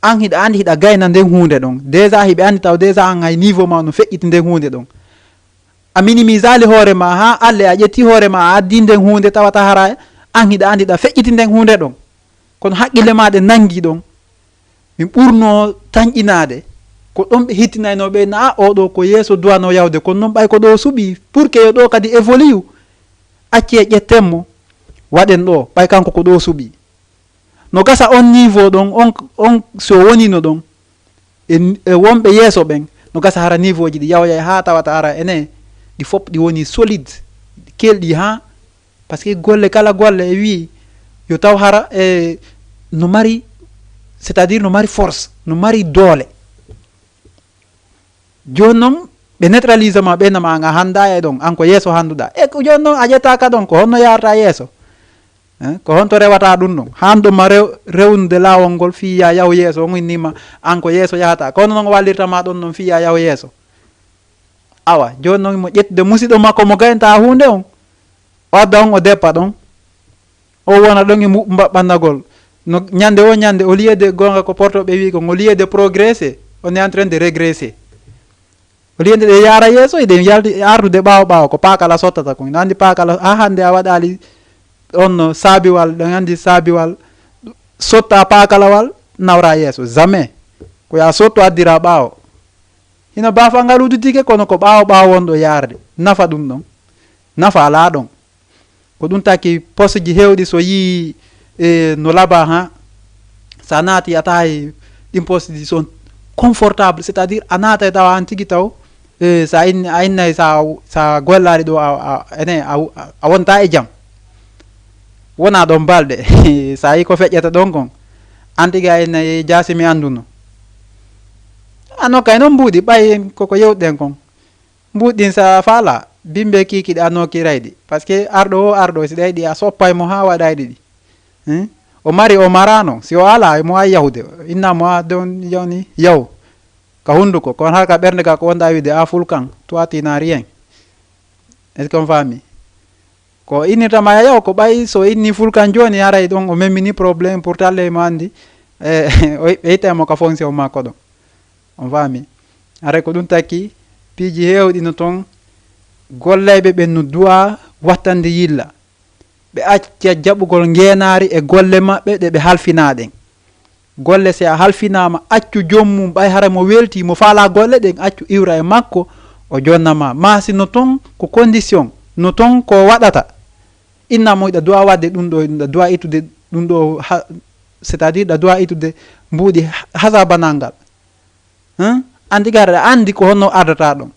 An hiɗa andi hiɗa gayna nden huunde ɗon. Déjà hiɓe andi taw déjà an hay niveau ma no feƴƴiti nden huunde ɗon. A minimisali hoore ma ha alle a ƴetti hoore ma a addi nden huunde tawata hara an hiɗa andi hiɗa feƴƴiti nden huunde ɗon. Kono haqqille ma ɗe nangi ɗon. Min ɓurno tanƴinaade. Ko ɗon ɓe hittinayno ɓe na a oɗo ko yeeso duwano yawde. Kono noon ɓay ko ɗo suɓi pour que yo ɗo kadi évolue. Accee ƴetten mo. Waɗen ɗo ɓay kanko ko ɗo suɓi. No gasa on niveau ɗon, on, on si o wonino ɗon, e, e wonɓe yeeso ɓen, no gasa hara niveau ji ɗi yawyay ha tawata hara ene, ɗi fof ɗi woni solide, kelɗi ha, parce que golle kala golle e wi yo taw hara e no mari, c'est-à-dire no mari force, no mari doole. Jooni noon ɓe neutralise ma, ɓe nama an a hannda e ɗon, an ko yeeso hannduɗa. E ko jooni noon a ƴetta ka ɗon, ko honno yaarta yeeso? Eh, ko honto rewata ɗum ɗon? Haan ɗum ma rew-, rewnude laawol ngol fii ya yaw yeeso, on innima an ko yeeso yahata. Kono noon o wallirta ma ɗon noon fii ya yaw yeeso. Awa, jooni noon mo ƴettude musiɗɗo makko mo gaynta huunde on. O adda on o deppa ɗon. O wona ɗon e muɓɓu mbaɓɓandagol. No, ñande o ñande, au lieu de goonga ko porto ɓe wi kon, au lieu de progresser, on est en train de régresser. Au lieu de ɗe yaara yeeso, eɗen yalti ardude ɓaawo ɓaawo, ko paakala sottata kon. Ina anndi paakala, ha hannde a waɗaali on no saabiwal, ɗon anndi saabiwal, sotta paakalawal, nawra yeeso. Jamais. Ko ya sotto addira ɓaawo. Hino baafa ngal udditike, kono ko ɓaawo ɓaawo wonɗo yaarde. Nafa ɗum ɗon. Nafa alaa ɗon. Ko ɗum taki poste ji heewɗi so yii, e, no laba ha, sa naati a tawi ɗin poste ji sont confortable, c'est-à-dire a naata e tawa an tigi taw, e, sa inni, a innay sa, sa gollaali ɗo a, a, ene, a, a wonta e jam. Wona ɗon balɗe, sa yi ko feƴƴata ɗon kon, an tigi a innay jaasi mi annduno. Ano kay noon mbuuɗi ɓay koko yewɗen kon. Mbuuɗi ɗin sa faala, bimbe kiikiɗe a nooki rayɗi. Parce que arɗo o arɗo, si ɗayɗi a soppay mo haa waɗayɗi ɗi. Hein? O mari, o marano. Si o ala, mo ay yahude. Inna mo a don yoni yaw. Ka hunduko, kon har ka ɓernde ka ko wonda wiide a fulkan, toi tu n'as rien. Est-ce qu'on famille? Ko innirtama ya yaw, ko ɓay so inni fulkan jooni, haray ɗon o memmini problème pour talle mo andi. Eh, o ɓe ittay mo ka fonction makko ɗon. On faami? Haray ko ɗum taki piiji heewɗi no ton, gollayɓe ɓen no du'a wattande yilla. Ɓe acca jaɓugol ngeenaari e golle maɓɓe ɗe ɓe halfinaa ɗen. Golle, si a halfinaama, accu joom mum, ɓay hara mo weltii, mo faalaa golle ɗen, accu iwra e makko, o jonna ma. Maa si no ton ko condition, no ton ko waɗata. Inna mo hiɗa du'a waɗde ɗum ɗo, hiɗa du'a ittude ɗum ɗo, ha, c'est-à-dire hiɗa du'a ittude mbuuɗi ha-, hasabanal ngal. Hein? An tigi aɗa anndi ko honno ardata ɗon.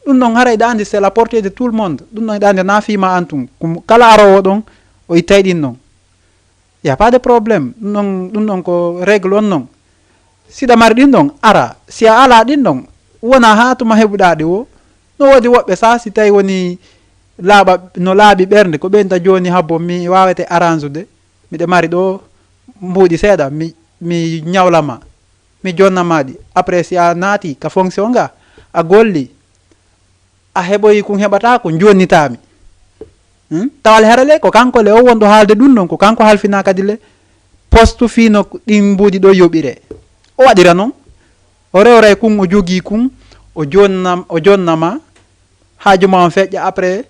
Ɗum ɗon haray hiɗa anndi c'est la portée de tout le monde. Ɗum ɗon hiɗa anndi na fiima an tun. Kum-, kala aroowo ɗon, o ittay ɗin ɗon. Y a pas de problème. Ɗum ɗon, ɗum ɗon ko règle on non. Si ɗa mari ɗin ɗon, ara. Si a alaa ɗin ɗon, wona haa tuma heɓuɗaa ɗi wo. No woodi woɓɓe sa si tawi woni laaɓa, no laaɓi ɓernde, ko ɓen ta jooni habbo mi waawete arrange ude. Miɗe mari ɗo mbuuɗi seeɗa, mi, mi ñawla ma. Mi jonna ma ɗi. Après, si a naati ka fonction nga, a golli, a heɓoyi kun heɓata ko jonnitaami. Hmm? Tawa le hara le, ko kanko le o wonɗo haalde ɗum ɗon, ko kanko halfina kadi le poste fii no ɗin mbuuɗi ɗo yoɓire. O waɗira non. O rewray kun, o jogii kun, o jonna, o jonna ma, haaju ma on feƴƴa, après,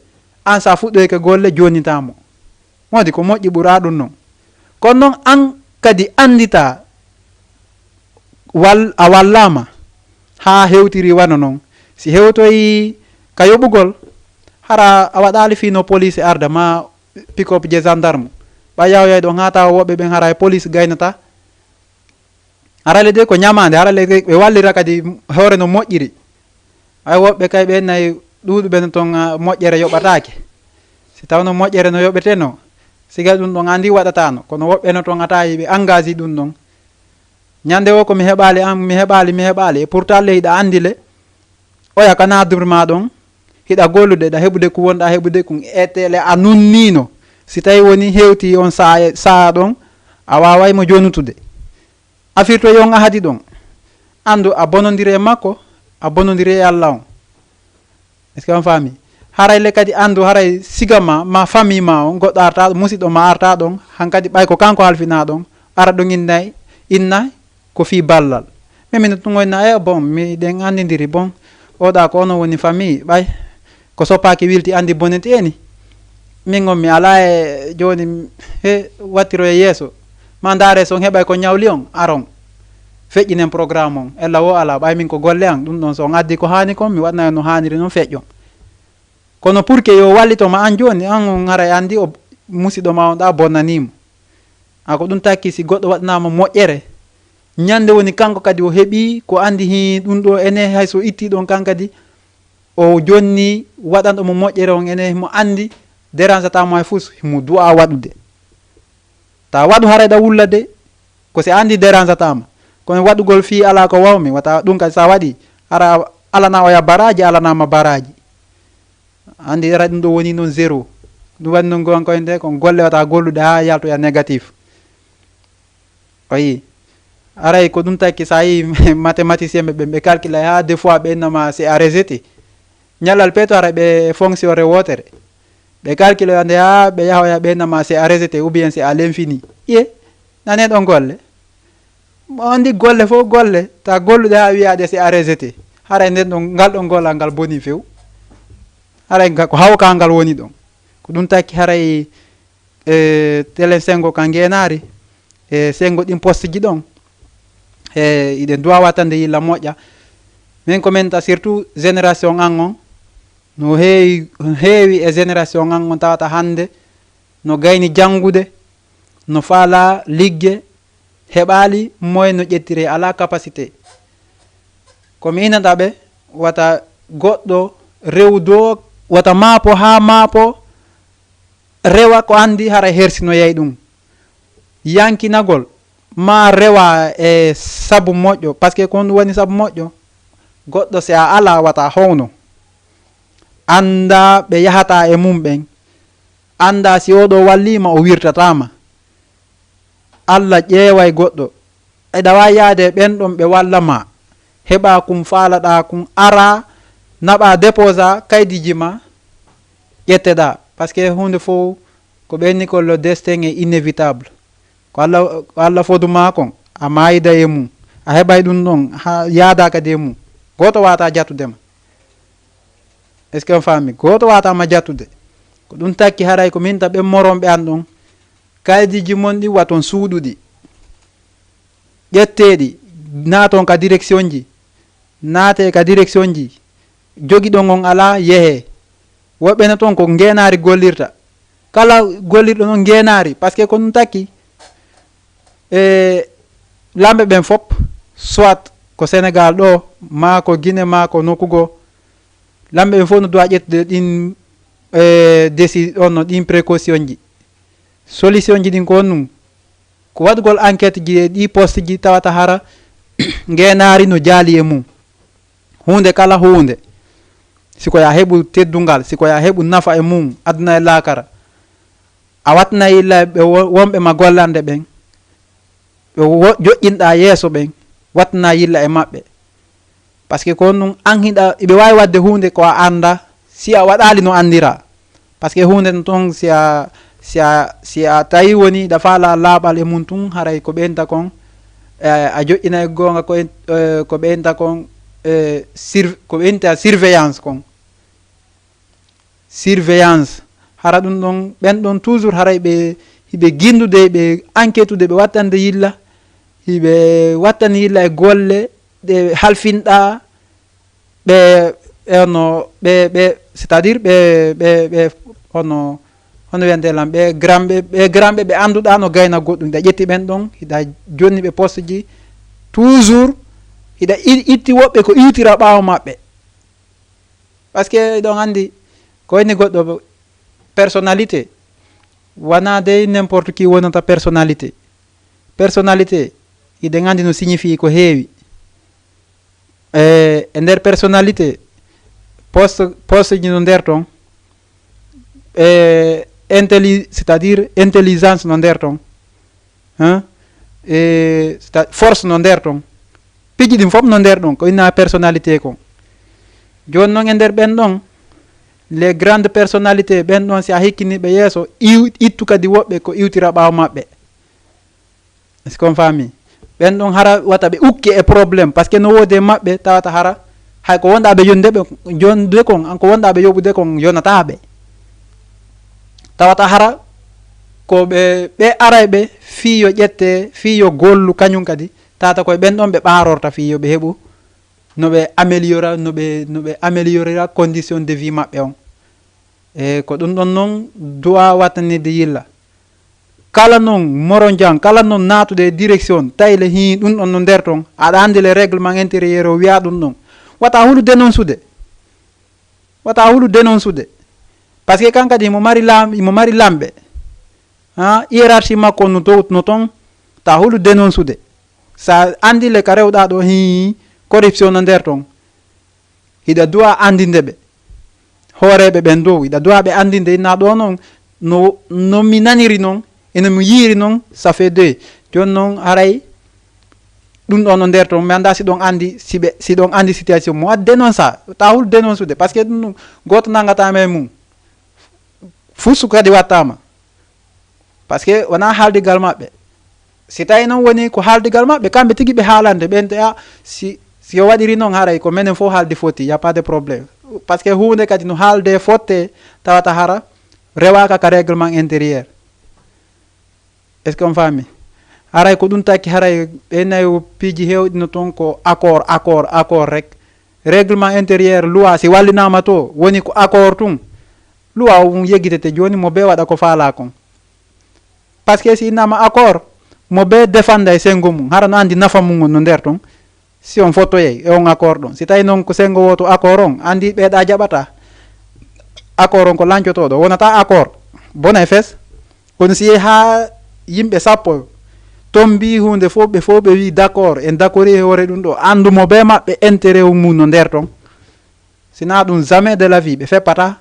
an sa fuɗɗoyke golle, jonnita mo. Moodi ko moƴƴi ɓura ɗum non. Kono non an kadi anndita wal-, a wallaama haa hewtiri wano non. Si hewtoyi ka yoɓugol, hara a waɗaali fii no police arda ma pick-up je gendarme. Ɓay yaw yay ɗon haa tawa woɓɓe ɓen hara e police gaynata. Harale de ko ñamaande, harale de ɓe wallira kadi hoore no moƴƴiri. Ay woɓɓe kay ɓe nayi ɗuuɗuɓe no ton, ah, moƴƴere yoɓataake. Si tawno moƴƴere no yoɓeteno, siga ɗum ɗon andi waɗatano, kono woɓɓe no ton a tawi ɓe engagé ɗum ɗon. Ñande o ko mi heɓaali an, mi heɓaali, mi heɓaali. Et pourtant le hiɗa andi le, oya ka naadurma ɗon, hiɗa gollude, ɗa heɓude ko wonɗa heɓude kun, etele a nunnino. Si tawi woni hewti on saa, saa ɗon, a waaway mo jonutude. A firtoyi on ahadi ɗon. Andu a bonondiri e makko, a bonondiri e Alla on. Est-ce que on faami? Haray le kadi anndu, haray siga ma, ma famille ma on, goɗɗo arta ɗon, musiɗɗo ma arta ɗon, hankadi ɓay ko kanko halfina ɗon, ara ɗon inna, inna ko fii ballal. Min mino tun inna, e bon, miɗen anndindiri, bon, oɗa ko onon woni famille, ɓay ko soppaaki wilti anndi bonete eni. Min on mi alaa e jooni, he wattiro e yeeso, ma ndaare so on heɓay ko ñawli on, aron. Feƴƴinen programme on, ella wo alaa, ɓay min ko golle an, ɗum ɗon so on addi ko haani kon, mi waɗna no haaniri non feƴƴon. Kono pour que yo wallito ma an jooni, an on haray anndi o musiɗɗo ma on ɗa bonnanii mo. A ko ɗum takki si goɗɗo waɗanaama moƴƴere, ñande woni kanko kadi o heɓi ko anndi hi ɗum ɗo ene hay so itti ɗon kan kadi, o jonni waɗanɗo mo moƴƴere on ene mo anndi dérange ata mo hay fus, himo du'a waɗude. Ta waɗu haray ɗa wulla de, ko si anndi dérange ata ma. Kono waɗugol fii alaa ko wawmi, wata ɗum kadi sa waɗi, ara alana oya baraaji, alanaama baraaji. Anndi ara ɗum ɗo woni noon zéro. Ɗum waɗi noon gon koye nde kon golle wata gollude haa yaltoya négatif. O yii. Aray ko ɗum takki sa yii mathématicien ɓe, ɓe calcule haa des fois ɓe innama c'est à rejeter. Ñallal peeto ara ɓe fonction re wootere. Ɓe calcule nde haa ɓe yahoya ɓe innama c'est à rejeter ou bien c'est à l'infini. Iye, nane ɗon golle. Mo anndi golle fof golle, ta gollude haa wiyaade c'est à rejeter. Haray nden ɗon, ngal ɗon gollal ngal boni few. Haray nga-, ko hawka ngal woni ɗon. Ko ɗum takki haray, e, telen sengo ka ngeenaari, e, sengo ɗin poste ji ɗon. E, iɗen duwa wattande yilla moƴƴa. Min ko min ta surtout génération an on, no heewi, heewi e génération an on tawata hannde no gayni janngude, no faala ligge, heɓaali moyen no ƴettire, alaa capacité. Ko mi inata ɓe, wata goɗɗo rew do, wata maapo haa maapo, rewa ko anndi hara hersinoyay ɗum. Yankinagol, ma rewa e sabu moƴƴo, parce que ko ɗum woni sabu moƴƴo, goɗɗo si a alaa wata howno. Annda ɓe yahata e mum ɓen. Annda si oɗo walliima o wirtataama. Alla ƴeeway goɗɗo. Eɗa waawi yaade e ɓen ɗon ɓe walla ma. Heɓa kun faalaɗaa kun, ara, naɓa, déposa kaydiiji ma, ƴetteɗaa. Parce que huunde fof ko ɓe inni ko le destin est inévitable. Ko Alla, ko Alla fodu ma kon, a maayida e mum. A heɓay ɗum ɗon, haa yaada kadi e mum. Gooto waata jattude ma. Est-ce que on faami? Gooto waata ma jattude. Ko ɗum takki haray ko min ta ɓen moronɓe an ɗon. Kaydiiji mon ɗi waton suuɗuɗi. Ƴetteeɗi, naaton ka direction ji. Naate ka direction ji. Jogiɗon on alaa, yehee. Woɓɓe no ton ko ngeenaari gollirta. Kala gollirɗo noon ngeenaari, parce que ko ɗum takki, e, lamɓe ɓen fop, soit ko Sénégal ɗo, maa ko Guinée, maa ko nokku goo, lamɓe ɓen fof no duwa ƴettude ɗin, e, déci-, on no ɗin précaution ji. Solution ji ɗin ko honɗum? Ko waɗugol enquête ji e ɗi poste ji tawata hara ngeenaari no jaali e mum. Huunde kala huunde, si ko ya heɓu teddungal, si ko ya heɓu nafa e mum, aduna e laakara, a wattinay yilla e ɓe wo-, wonɓe ma gollande ɓen, ɓe wo-, joƴƴinɗa yeeso ɓen, wattina yilla e maɓɓe. Parce que ko ɗum an hiɗa, iɓe waawi waɗde huunde ko a annda, si a waɗaali no anndira. Parce que huunde no toon, si a, si a, si a tawi woni ɗa faala laaɓal e mum tun, haray ko ɓeynta kon, eh, a joƴƴina e goonga ko en-, eh, ko ɓeynta kon, eh, sur-, ko ɓeynta surveillance kon. Surveillance. Hara ɗum ɗon, ɓen ɗon toujours haray ɓe, hiɓe gindude, ɓe enquêtude, ɓe wattande yilla, hiɓe wattani yilla e golle ɗe halfinɗa, ɓe, ɓe ono, ɓe, ɓe, c'est-à-dire ɓe, ɓe, ɓe ono, hono wiyante lan, ɓe gramɓe, ɓe gramɓe, ɓe annduɗa no gayna goɗɗum. Hiɗa ƴetti ɓen ɗon, hiɗa jonni ɓe poste ji, toujours hiɗa i-, itti woɓɓe ko iwtira ɓaawo maɓɓe. Parce que ɗon anndi ko woni goɗɗo personnalité, wona dey n'importe qui wonata personnalité. Personnalité, hiɗen anndi no signifie ko heewi. E, e nder personnalité, poste, poste ji no nder ton, e, intelli-, c'est-à-dire intelligence no nder ton, hein? E, c'est-à-, force no nder ton. Piji ɗin fof no nder ɗon, ko inna personnalité kon. Jooni noon e nder ɓen ɗon, Les grandes personnalités, ɓen ɗon, si a hikkini ɓe yeeso, iw-, ittu kadi woɓɓe ko iwtira ɓaawo maɓɓe. Est-ce qu'on famille? Ɓen ɗon hara wata ɓe ukke e problème, parce que no woodi e maɓɓe tawata hara hay ko wonɗa ɓe yonde ɓe, jonde kon, an ko wonɗa ɓe yoɓude kon yonata ɓe. Tawata hara ko ɓe, ɓe aray ɓe fii yo ƴette, fii yo gollu kañum kadi, tawata koye ɓen ɗon ɓe ɓaarorta fii yo ɓe heɓu no ɓe améliora, no ɓe, no ɓe améliorira condition de vie maɓɓe on. E ko ɗum ɗon non duwa wattanirde yilla. Kala non moronjan, kala non naatude e direction, tawi le hii ɗum ɗon no nder ton, aɗa anndi le règlement intérieur o wiya ɗum ɗon. Wata hulu dénoncude. Wata hulu dénoncude. Parce que kan kadi imo mari lam-, imo mari lamɓe. Ha, hiérarchie makko no dow, no ton, ta hulu dénoncude. Sa anndi le ka rewɗa ɗo hii corruption no nder ton. Hiɗa duwa anndinde ɓe. Hooreeɓe ɓen dow, hiɗa duwa ɓe anndinde, inna ɗo non, no, no mi naniri non, eno mi yiiri non, ça fait deux. Jooni non, haray ɗum ɗo no nder ton, mi annda si ɗon anndi, si ɓe, si ɗon anndi situation mo. Waɗ dénonce, ta hul dénoncude, parce que ɗum ɗum, gooto nanngata men mum. Fusu kadi wattama. Parce que wona haaldigal maɓɓe. Si tawi noon woni ko haaldigal maɓɓe, kamɓe tigi ɓe haalande, ɓen te a, si, si o waɗiri noon, haray ko menen fof haaldi foti, y a pas de problème. Parce que huunde kadi no haalde fotte, tawata hara rewaaka ka règlement intérieur. Est-ce qu'on famille? Haray ko ɗum takki, haray ɓe nayo piiji heewɗi no toon ko accord, accord, accord rek. Règlement intérieur, loi, si wallinaama to, woni ko accord tun. Loi o mum yeggitete jooni, mo bee waɗa ko faalaa kon. Parce que si innaama accord, mo bee defanda e senngo mum, hara no anndi nafa mum on no nder ton. Si on fottoyay e on accord ɗon. Si tawi noon ko senngo wooto accord on, anndi ɓeeɗa jaɓata. Accord on ko lancotooɗo, wonata accord. Bona e fes. Kono si yehi haa yimɓe sappo ton mbii huunde fof, ɓe fof ɓe wii d'accord, en d'accord e hoore ɗum ɗo. Anndu mo bee maɓɓe intérêt mum no nder ton. Sinaa ɗum jamais de la vie ɓe feppata.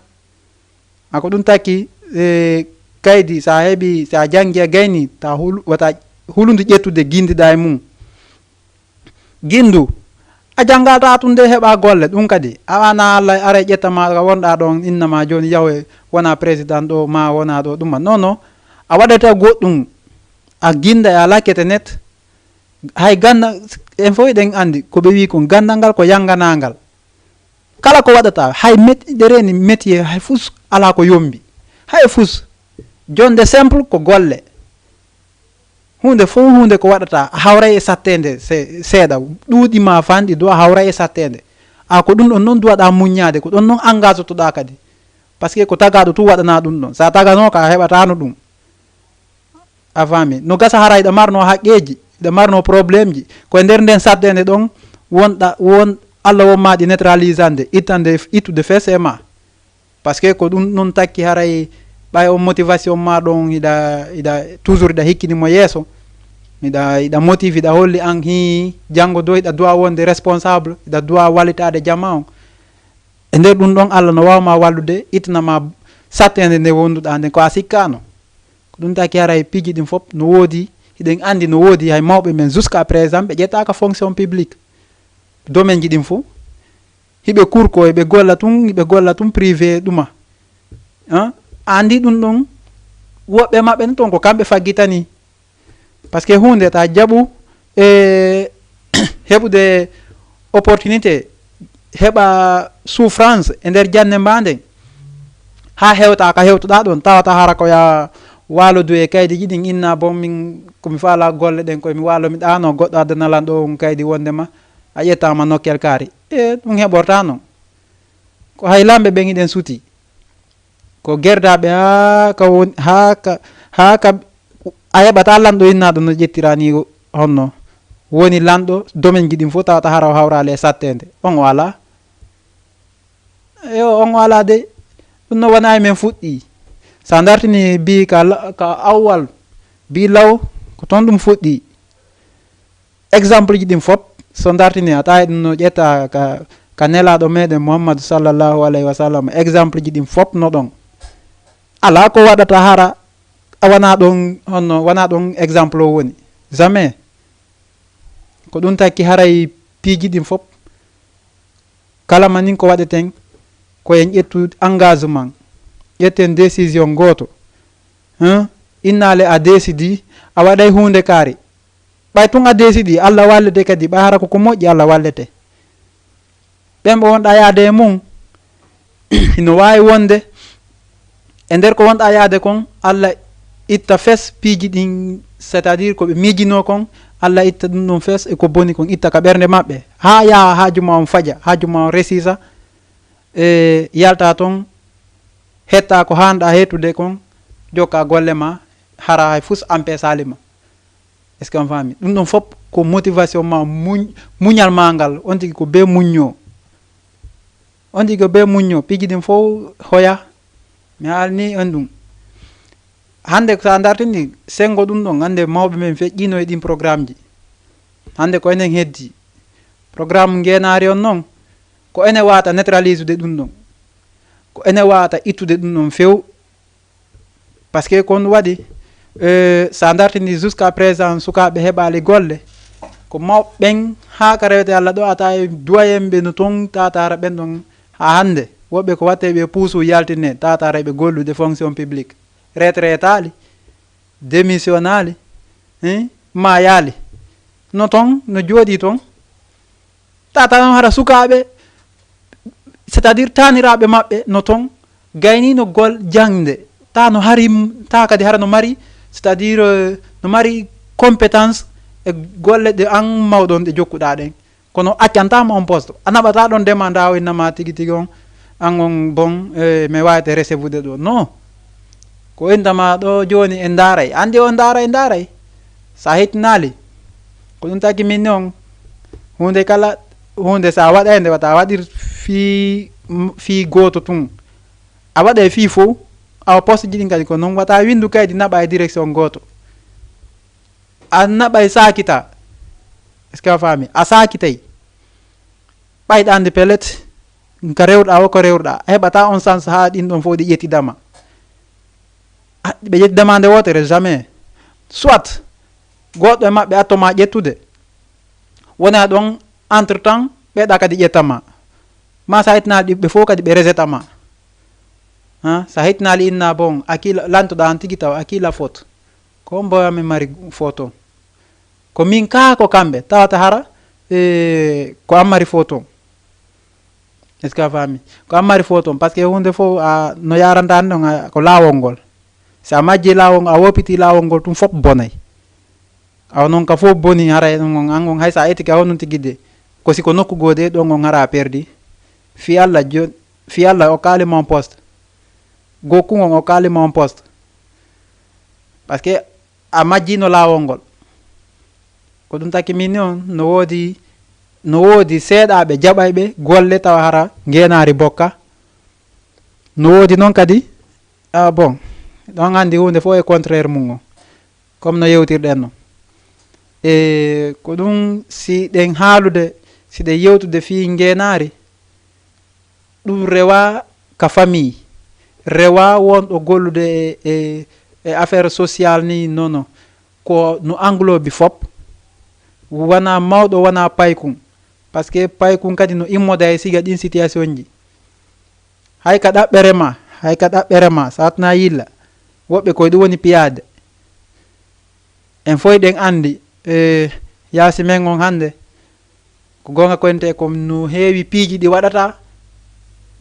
A ko ɗum takki, e, kaydi, sa heɓi, sa janngi a gayni, ta hulu-, wata hulundu ƴettude gindiɗa e mum. Gindu, a janngalta tun de heɓa golle, ɗum kadi. A wana Allah, ara ƴetta ma ka wonɗa ɗon, inna ma jooni yahu e wona président ɗo, ma wona ɗo, ɗum ma. Non, non. A waɗata goɗɗum, a ginda e a lakkete net. Hay ganda, en fof eɗen anndi, ko ɓe wii kon, gandal ngal ko yanganangal. Kala ko waɗata, hay met-, ɗe reeni métier, hay fus alaa ko yombi. Hay fus, jonde simple ko golle. Huunde fof huunde ko waɗata, a hawray e satteende se-, seeɗa. Ɗuuɗi ma fanɗi, do a hawray e satteende. A ko ɗum ɗon noon duwaɗa muññaade, ko ɗon noon engagetoɗa kadi. Parce que ko tagaɗo tun waɗana ɗum ɗon. Sa taganooka, a heɓatano ɗum. A faami? No gasa hara hiɗa marno haqqeeji, hiɗa marno problémeji. Ko e nder nden satteende ɗon wonɗa, won Allah won ma ɗi neutralisande, ittande, ittude fes e ma. Parce que ko ɗum ɗon takki haray ɓay on motivation ma ɗon hiɗa, hiɗa toujours hiɗa hikkini mo yeeso. Hiɗa, hiɗa motive, hiɗa holli an hi janngo do hiɗa duwa wonde responsable, hiɗa duwa wallitaade jama on. E nder ɗum ɗon Allah no waawa ma wallude, ittana ma satteende nde wonduɗa nden ko a sikkano. Ko ɗum taki haray piiji ɗin fof no woodi, hiɗen anndi no woodi hay mawɓe men jusqu'à présent ɓe ƴettaaka fonction publique. Domaine ji ɗin fof, hiɓe kurko, hiɓe golla tun, hiɓe golla tun privé ɗuma. Hein? A anndi ɗum ɗon, woɓɓe maɓɓe no toon ko kamɓe faggitani. Parce que huunde ta jaɓu e heɓude opportunité, heɓa souffrance e nder jannde mba nden, haa hewta ka hewtuɗa ɗon, tawata hara ko ya waalo du e kaydi ji ɗin, inna bon min ko mi faala golle ɗen, koye mi waalo mi ɗaano, goɗɗo addana lan ɗo on kaydi wondema a ƴettama nokkel kaari. E ɗum heɓorta noon. Ko hay lamɓe ɓen hiɗen suti. Ko gerdaaɓe haa ka woni, haa ka, haa ka a heɓata lanɗo innaaɗo no ƴettira ni honno woni lanɗo domaine ji ɗin fof tawata hara o hawraali e satteende. On o alaa? Eyo, on o alaa de. Ɗum no wona e men fuɗɗi. So a dartini bi ka la-, ka awwal, bi law, ko toon ɗum fuɗɗi. Exemple ji ɗin fof, so dartini a tawi ɗum no ƴetta ka, ka nelaaɗo meɗen Muhammadu sallallahu alayhi wa sallam, exemple ji ɗin fof no ɗon. Alaa ko waɗata hara a wana ɗon, honno, wana ɗon exemple o woni. Jamais. Ko ɗum takki haray piiji ɗin fof, kala manin ko waɗeten, Ko en ƴettu engagement, ƴetten décision gooto. Hein? Innaale a décidi, a waɗay huunde kaari. Ɓay tun a décidi, Allah wallete kadi, ɓay hara ko ko moƴƴi, Allah wallete. Ɓen ɓe wonɗa yaade e mun, no waawi wonde e nder ko wonɗa yaade kon, Allah itta fes piiji ɗin, c'est-à-dire ko ɓe miijinoo kon, Allah itta ɗum ɗon fes e ko boni kon, itta ka ɓernde maɓɓe. Haa yaha haaju ma on faƴa, haaju ma on resisa, e yalta ton, hetta ko haanɗa heetude kon, jokka golle ma, hara hay fus ampesaali ma. Est-ce que on faami? Ɗum ɗon fop ko motivation ma, muñ-, muñal ma ngal, on tigi ko be muñño. On tigi ko be muñño, piiji ɗin fof hoya. Mi haalni on ɗum. Hannde ko sa dartini senngo ɗum ɗon, hannde mawɓe men feƴƴiino e ɗin programme ji. Hannde ko enen heddi. Programme ngeenaari on noon, ko ene waata neutraliser de ɗum ɗon. Ko ene waata ittude ɗum ɗon few. Parce que kon waɗi, euh, sa dartini jusqu'à présent sukaaɓe heɓaali golle. Ko mawɓe ɓen haa ka rewete Allah ɗo ata e duwayen ɓe no ton tatara ɓen ɗon haa hannde. Woɓɓe ko watte ɓe puusu yaltine tatara ɓe gollude fonction publique. Retraitaali, démissionnaali, hein, maayaali. No ton, no jooɗi ton. Tata noon hara sukaaɓe, c'est-à-dire taaniraaɓe maɓɓe no ton, gayniino gol jaŋde. Ta no hari, ta kadi hara no mari, c'est-à-dire, euh, no mari compétence e golle ɗe an mawɗon ɗe jokkuɗaa ɗen. Kono accantaama on poste. A naɓataa ɗon demande a o innama tigi tigi on, an on bon, eh, mi waawete recevude ɗo. Non. Ko inndama ɗo jooni en ndaaray. Anndi on ndaaray, ndaaray. Sa hettinaali. Ko ɗum tagi min on. Huunde kala, huunde sa waɗay nde wata a waɗir fii, fii gooto tun. A waɗay fii fow. Awa poste ji ɗin kadi ko non wata windu kaydi naɓa e direction gooto. A naɓay sakita. Est-ce que a faami? A sakitay. Ɓayɗa anndi pellet, ka rewruɗa wo ko rewruɗa. A heɓata on sens haa ɗin ɗon fof ɗi ƴettidama. Ah, ɓe ƴettidama nde wootere, jamais. Soit, goɗɗo e maɓɓe attoma ƴettude. Wona ɗon, entre temps, ɓeɗa kadi ƴettama. Ma sa hittinali ɗiɓɓe fof kadi ɓe rejetama. Ha? Sa hittinali inna bon, a kila, lantoɗa an tigi taw, a kila faute. Ko on mboya mi mari faute on. Ko min kaa ko kamɓe, tawata hara, eh, ko an mari faute on. Est-ce que a faami? Ko an mari faute on, parce que huunde fof a, no yaranta an ɗon, a, ko laawol ngol. Si a majji laawol ngol, a woppiti laawol ngol, ɗum fof bonay. Awa noon ka fof boni, hara e ɗum on, an on hay so a etike a honɗum tigi de. Ko si ko nokku goo de, ɗon on hara a perdi. Fii Alla jo-, fii Alla o kaali ma on poste. Goo kungol o kaali ma on poste. Parce que a majjiino laawol ngol. Ko ɗum taki min ni on, no woodi, no woodi seeɗaaɓe jaɓayɓe golle tawa hara ngeenaari bokka. No woodi noon kadi, ah, bon, ɗon anndi huunde fof e contraire mum on, comme no yewtirɗen noon. E ko ɗum, si ɗen haalude, si ɗen yewtude fii ngeenaari, ɗum rewa ka famille, rewa wonɗo gollude e, e, e affaire sociale ni, non, non. Ko no englobi fop, wona mawɗo, wona paykun. Parce que paykun kadi no immoda e siga ɗin situation ji. Hay ka ɗaɓɓere ma, hay ka ɗaɓɓere ma, satna yilla. Woɓɓe koye ɗum woni piyaade. En fof eɗen anndi, e, yaasi men on hannde, ko goonga ko ente ko no heewi piiji ɗi waɗata,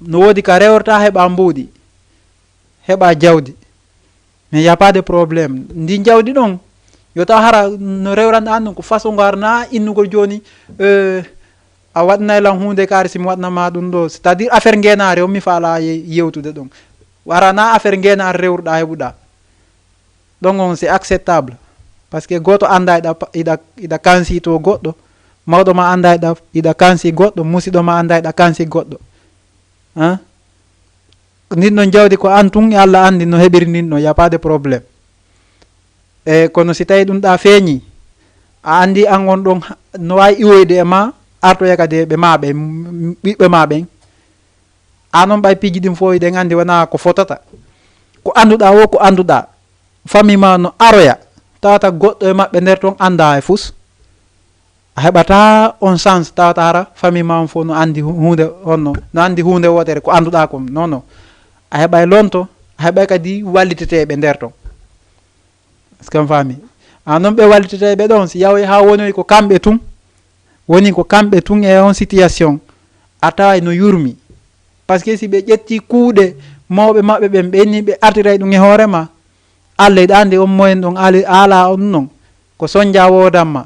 no woodi ka rewrata heɓa mbuuɗi, heɓa jawdi. Mais y a pas de problème. Ndi jawdi ɗon, yo taw hara no rewranɗa an ɗum, ko façon ngar na innugol jooni, euh, a waɗnay lan huunde kaari si mi waɗna ma ɗum ɗo. C'est-à-dire affaire ngeenaari on mi faala ye-, yewtude ɗum. Wara na affaire ngeenaari rewruɗa heɓuɗa. Ɗon on c'est acceptable. Parce que gooto annda iɗa pa-, iɗa, iɗa kansi to goɗɗo. Mawɗo ma annda iɗa, iɗa kansi goɗɗo. Musiɗɗo ma annda iɗa kansi goɗɗo. Hein? Ndin ɗon jawdi ko an tun e Alla anndi no heɓiri ndin ɗon, y a pas de problème. E kono si tawi ɗum ɗa feeñi, a anndi an on ɗon ha-, no waawi iwoyde e ma, artoya kadi e ɓe ma ɓen, m-, m-, ɓiɓɓe ma ɓen. An on ɓay piiji ɗin fof eɗen anndi wona ko fotata. Ko annduɗa wo, ko annduɗa. Famille ma no aroya, tawata goɗɗo e maɓɓe nder ton annda e fus. A heɓata on chance tawata hara famille ma on fof no andi hu- hunde honno, no andi hunde wotere ko anduɗa kon. Non, non. A heɓay lonto, a heɓay kadi walliteteɓe nder ton. Est-ce que on faami? A non ɓe walliteteɓe ɗon, si yawi ha woni ko kamɓe tun, woni ko kamɓe tun e on situation, a taway no yurmi. Parce que si ɓe ƴetti kuuɗe mawɓe maɓɓe ɓen, ɓe inni ɓe artiray ɗum e hoore ma, Allah iɗa andi on moyen ɗon ali- ala on non, ko sonja wodanma.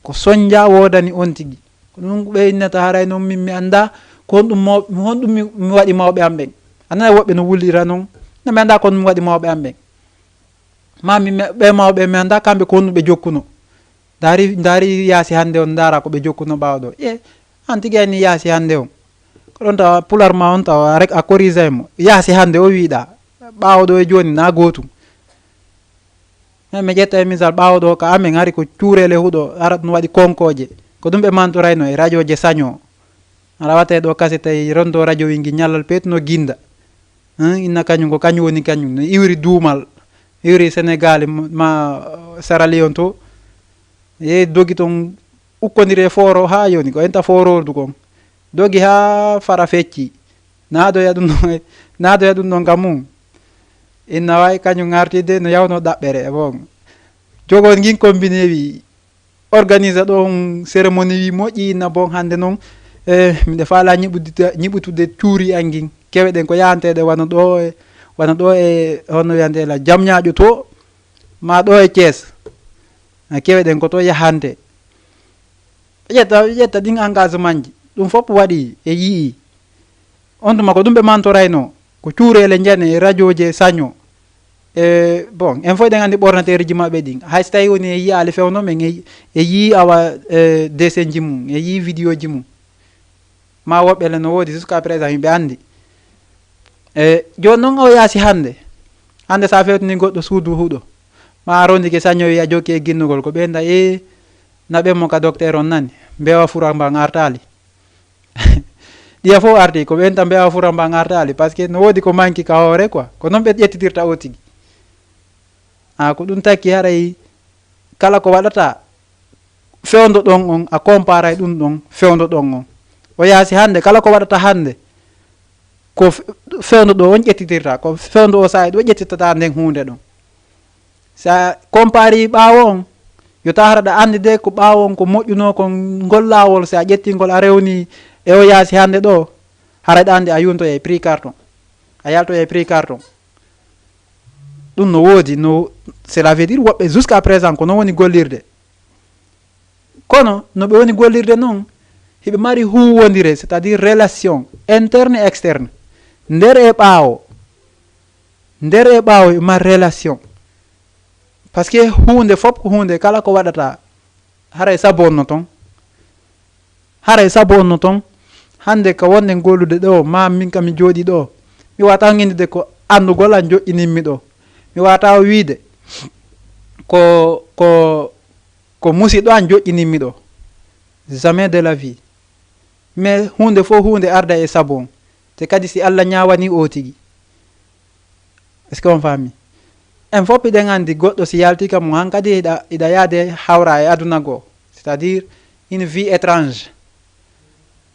Ko sonja wodani on tigi. Ko ɗum ɓe innata haray non min mi anda ko honɗum maw- honɗum mi mi waɗi mawɓe am ɓen. A nana woɓɓe no wullira non. Na mi anda ko honɗum mi waɗi mawɓe am ɓen. Ma mi mi- ɓe mawɓe mi anda kamɓe ko honɗum ɓe jokkuno. Dari dari yaasi hande on ndara ko ɓe jokkuno ɓawo ɗo. Ye, an tigi ani yaasi hande on. Ko ɗon tawa pular ma on tawa rek a korisay mo. Yaasi hande o wiɗa. Ɓawo ɗo e joni na gotum. Min mi ƴetta e misal ɓawo ɗo ka amen hari ko cuurele huɗo ara ɗum waɗi konkoje. Ko ɗum ɓe mantorayno e radio je saño. Ara wata e ɗo kasi tawi rondo radio wingi ñallal peetuno ginda. Hein, inna kañum ko kañum woni kañum no iwri duumal. Iwri Sénégal ma Sierra Leone to. Yehi dogi ton ukkodiri e foro ha yoni ko enta forordu kon. Dogi ha fara fecci. Nadoya ɗum ɗon nadoya ɗum ɗon ka mum. Inna wawi kañum artide no yawno ɗaɓɓere e bon. Jogon ngin combiné wi organisa ɗon cérémonie wi moƴƴi inna bon hande non. E miɗe faala ñiɓutude cuuri an ngin kewe ɗen ko yahanteɗe wano ɗo e wano ɗo e honno wiyante la jamñaƴo to ma ɗo e Thiès. Kewe ɗen ko to yahante. Ƴetta ƴetta ɗin engagement ji ɗum fof waɗi e yii. On tuma ko ɗum ɓe mantorayno ko cuureele njane e radio je saño. E bon en fof ɗen andi ɓornateereji maɓɓe ɗin hay so tawi woni e yiyaali fewno men e e yii awa e desenji mum e yii vidéo ji mum. Ma woɓɓe le no woodi jusqu'à présent yimɓe andi. E joni noon o yaasi hande hande sa fewtini goɗɗo suudu huɗo ma a rondike sañowi a jokki e ginnugol ko ɓeyda e naɓe mo ka docteur on nani mbewa fura mba ngartali. Ɗiya fof arti ko ɓenta mbewa fura mba ngartali parce que no woodi ko manki ka hoore quoi ko noon ɓe ƴettitirta o tigi. A ko ɗum takki haray kala ko waɗata fewndo ɗon on a comparay ɗum ɗon fewndo ɗon on. O yaasi hande kala ko waɗata hande ko fewndo ɗo on ƴettitirta ko fewndo o sa'i ɗo ƴettitata nden hunde ɗon. Sa compari ɓawo on yo ta hara ɗa andi de ko ɓawo on ko moƴƴuno kon ngol lawol sa ƴetti ngol a rewni e o yaasi hande ɗo. Haray ɗa andi a yuntoyay prix carton a yaltoyay prix carton. Ɗum no woodi no cela veut dire woɓɓe jusqu'à présent ko non woni gollirde. Kono no ɓe woni gollirde noon hiɓe mari huwwondire c'est à dire relation interne externe nder e ɓaawo. Nder e ɓaawo hiɓe mari relation. Parce que huunde fof ko huunde kala ko waɗata haray sabu on no toon. Haray sabu on no toon hannde ka wonɗen gollude ɗo ma min kam mi jooɗi ɗo mi wata ngindide ko anndugol an joƴƴininmi ɗo. Mi wata o wiide ko ko ko musiɗɗo an joƴƴininmi ɗo. Jamais de la vie. Mais huunde fof huunde arda e sabu on. Te kadi si Allah ñaawani o tigi est ce que on faami? En fof piɗen anndi goɗɗo si yalti kam on han kadi iɗa iɗa yaade hawra e aduna goo c'est à dire une vie étrange.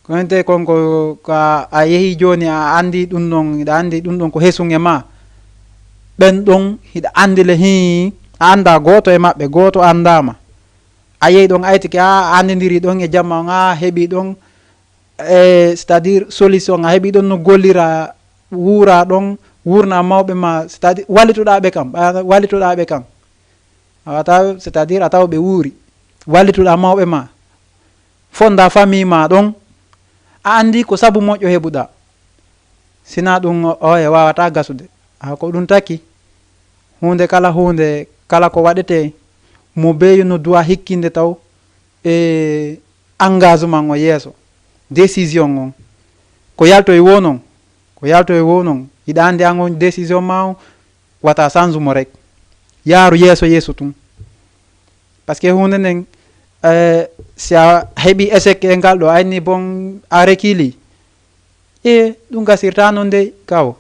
Ko hente kon ko ka a yehi jooni a anndi ɗum ɗon hiɗa anndi ɗum ɗon ko hesun e ma. Ɓen ɗon hiɗa anndi le hii a annda gooto e maɓɓe gooto anndaama. A yehi ɗon aytike a anndindiri ɗon e jamma on a heɓi ɗon e c'est à dire solution a heɓi ɗon no gollira wuura ɗon wurna mawɓe ma c'est à dire wallitoɗa ɓe kam wallitoɗa ɓe kam. A wata c'est à dire a tawa ɓe wuuri wallitoɗa mawɓe ma fonda famille ma ɗon. A andi ko sabu moƴƴo heɓuɗa sina ɗum o e wawata gasude. A ko ɗum taki hunde kala hunde kala ko waɗete mo beeyo no duwa hikkinde taw e engagement o yeeso décision on ko yalto e wo non ko yalto e wo non hiɗa andi an on décision ma on wata change mo rek yaaru yeeso yeeso tun. Parce que hunde nden eh, si a heɓi échec e ngal ɗo ayni bon a rekili e ɗum gasirta non dey kaw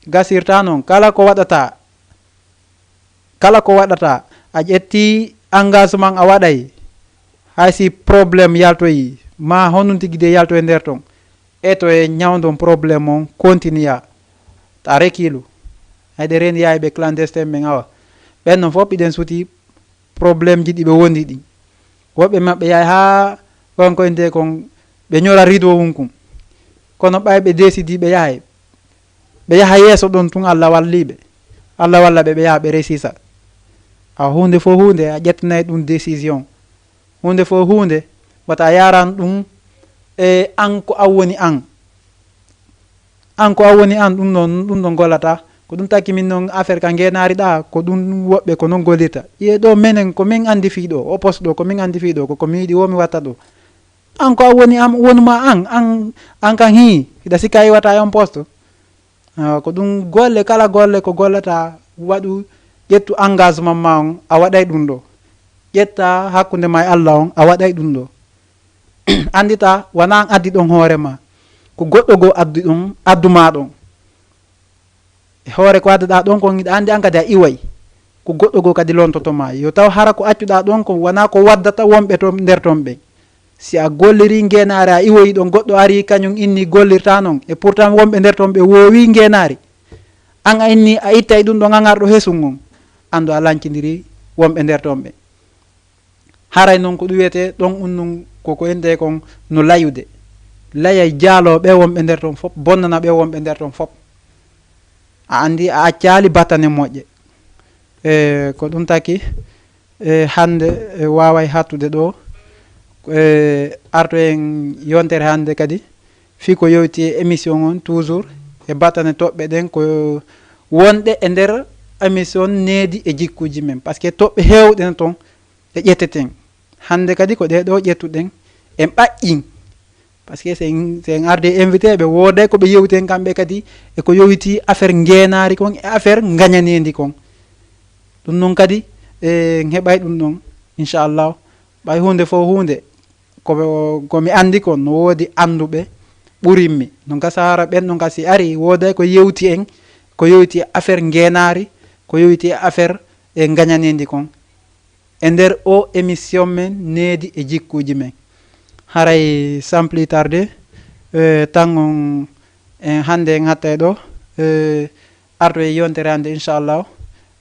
gasirta non kala ko waɗata kala ko waɗata a ƴetti engagement a waɗay Hay si problème yaltoyi, ma honɗun tigi de yalto e nder ton. Eto e ñawndon problème on, continua. Ta rekilu. Hayde rendi yaay ɓe clandestin ɓen awa. Ɓen non fof hiɗen suti problème ji ɗi ɓe wondi ɗin. Woɓɓe maɓɓe yaay haa on ko inde kon ɓe ñora rideau hun kun. Kono ɓay ɓe décidi ɓe yahay. Ɓe yaha yeeso ɗon tun Allah walli ɓe. Allah walla ɓe ɓe yaha ɓe resisa. A huunde fof huunde a ƴettanay ɗum décision. Huunde fof huunde wata yaran ɗum e an ko an woni an. An ko an woni an ɗum ɗon ɗum ɗon gollata. Ko ɗum taki min noon affaire ka ngeenaari ɗa ko ɗum woɓɓe ko noon gollirta. Iye ɗo menen ko min anndi fii ɗo o poste ɗo ko min anndi fii ɗo ko ko mi yiɗi wo mi watta ɗo. An ko an woni am wonuma an an an kan hii hiɗa sikka iwata e on poste. Ah, ko ɗum golle kala golle ko gollata waɗu ƴettu engagement ma on a waɗay ɗum ɗo. Ƴetta hakkunde ma e Allah on a waɗay ɗum ɗo. Anndita wona an addi ɗon hoore ma ko goɗɗo goo addi ɗum addu ma ɗon. E hoore ko adduɗa ɗon kon hiɗa anndi an kadi a iway ko goɗɗo goo kadi lontoto ma yo taw hara ko accuɗa ɗon kon wona ko waddata wonɓe to nder ton ɓen. Si a golliri ngeenaari a iwoyi ɗon goɗɗo ari kañum inni gollirta non e pourtant wonɓe nder ton ɓe woowi ngeenaari. An a inni a ittay ɗum ɗon an arɗo hesun on anndu a lancindiri wonɓe nder ton ɓe. Haray non ko ɗum wiyete ɗon un non koko ende kon no layude. Layay jaalooɓe wonɓe nder ton fop bonnana ɓe wonɓe nder ton fop. A anndi a accaali battane moƴƴe. E ko ɗum taki e hannde e waaway hattude ɗo e arto en yontere hannde kadi fii ko yowti e émission on toujours e battane toɓɓe ɗen ko wonɗe e nder émission needi e jikkuuji men par ce que toɓɓe heewɗe no toon ɗe ƴetteten. Hannde kadi ko ɗee ɗoo ƴettuɗen en ɓaƴƴin. Par ce que si en si en arde e invité ɓe wooday ko ɓe yewti hen kamɓe kadi e ko yowiti affaire ngeenaari kon e affaire ngañaneendi kon. Ɗum noon kadi en heɓay ɗum ɗon inchallahu. Ɓay huunde fof huunde ko ko mi anndi kon no woodi annduɓe ɓurimmi ɗum ka sahara ɓen ɗon ka si ari wooday ko yewti en ko yowiti affaire ngeenaari ko yowiti affaire e ngañaneendi kon. E nder oo émission men needi e jikkuuji men haray sans plus tarde tan on en hannde en hattay ɗo arto e yontere hannde inchallahu.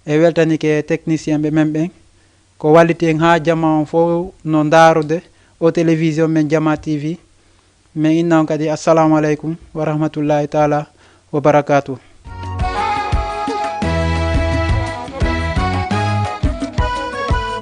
E weltanike technicien ɓe men ɓen ko walliti en haa jama on fof no ndaarude o télévision men jama tv. Min inna on kadi assalamu aleykum wa rahmatullahi taala wa barakatuh.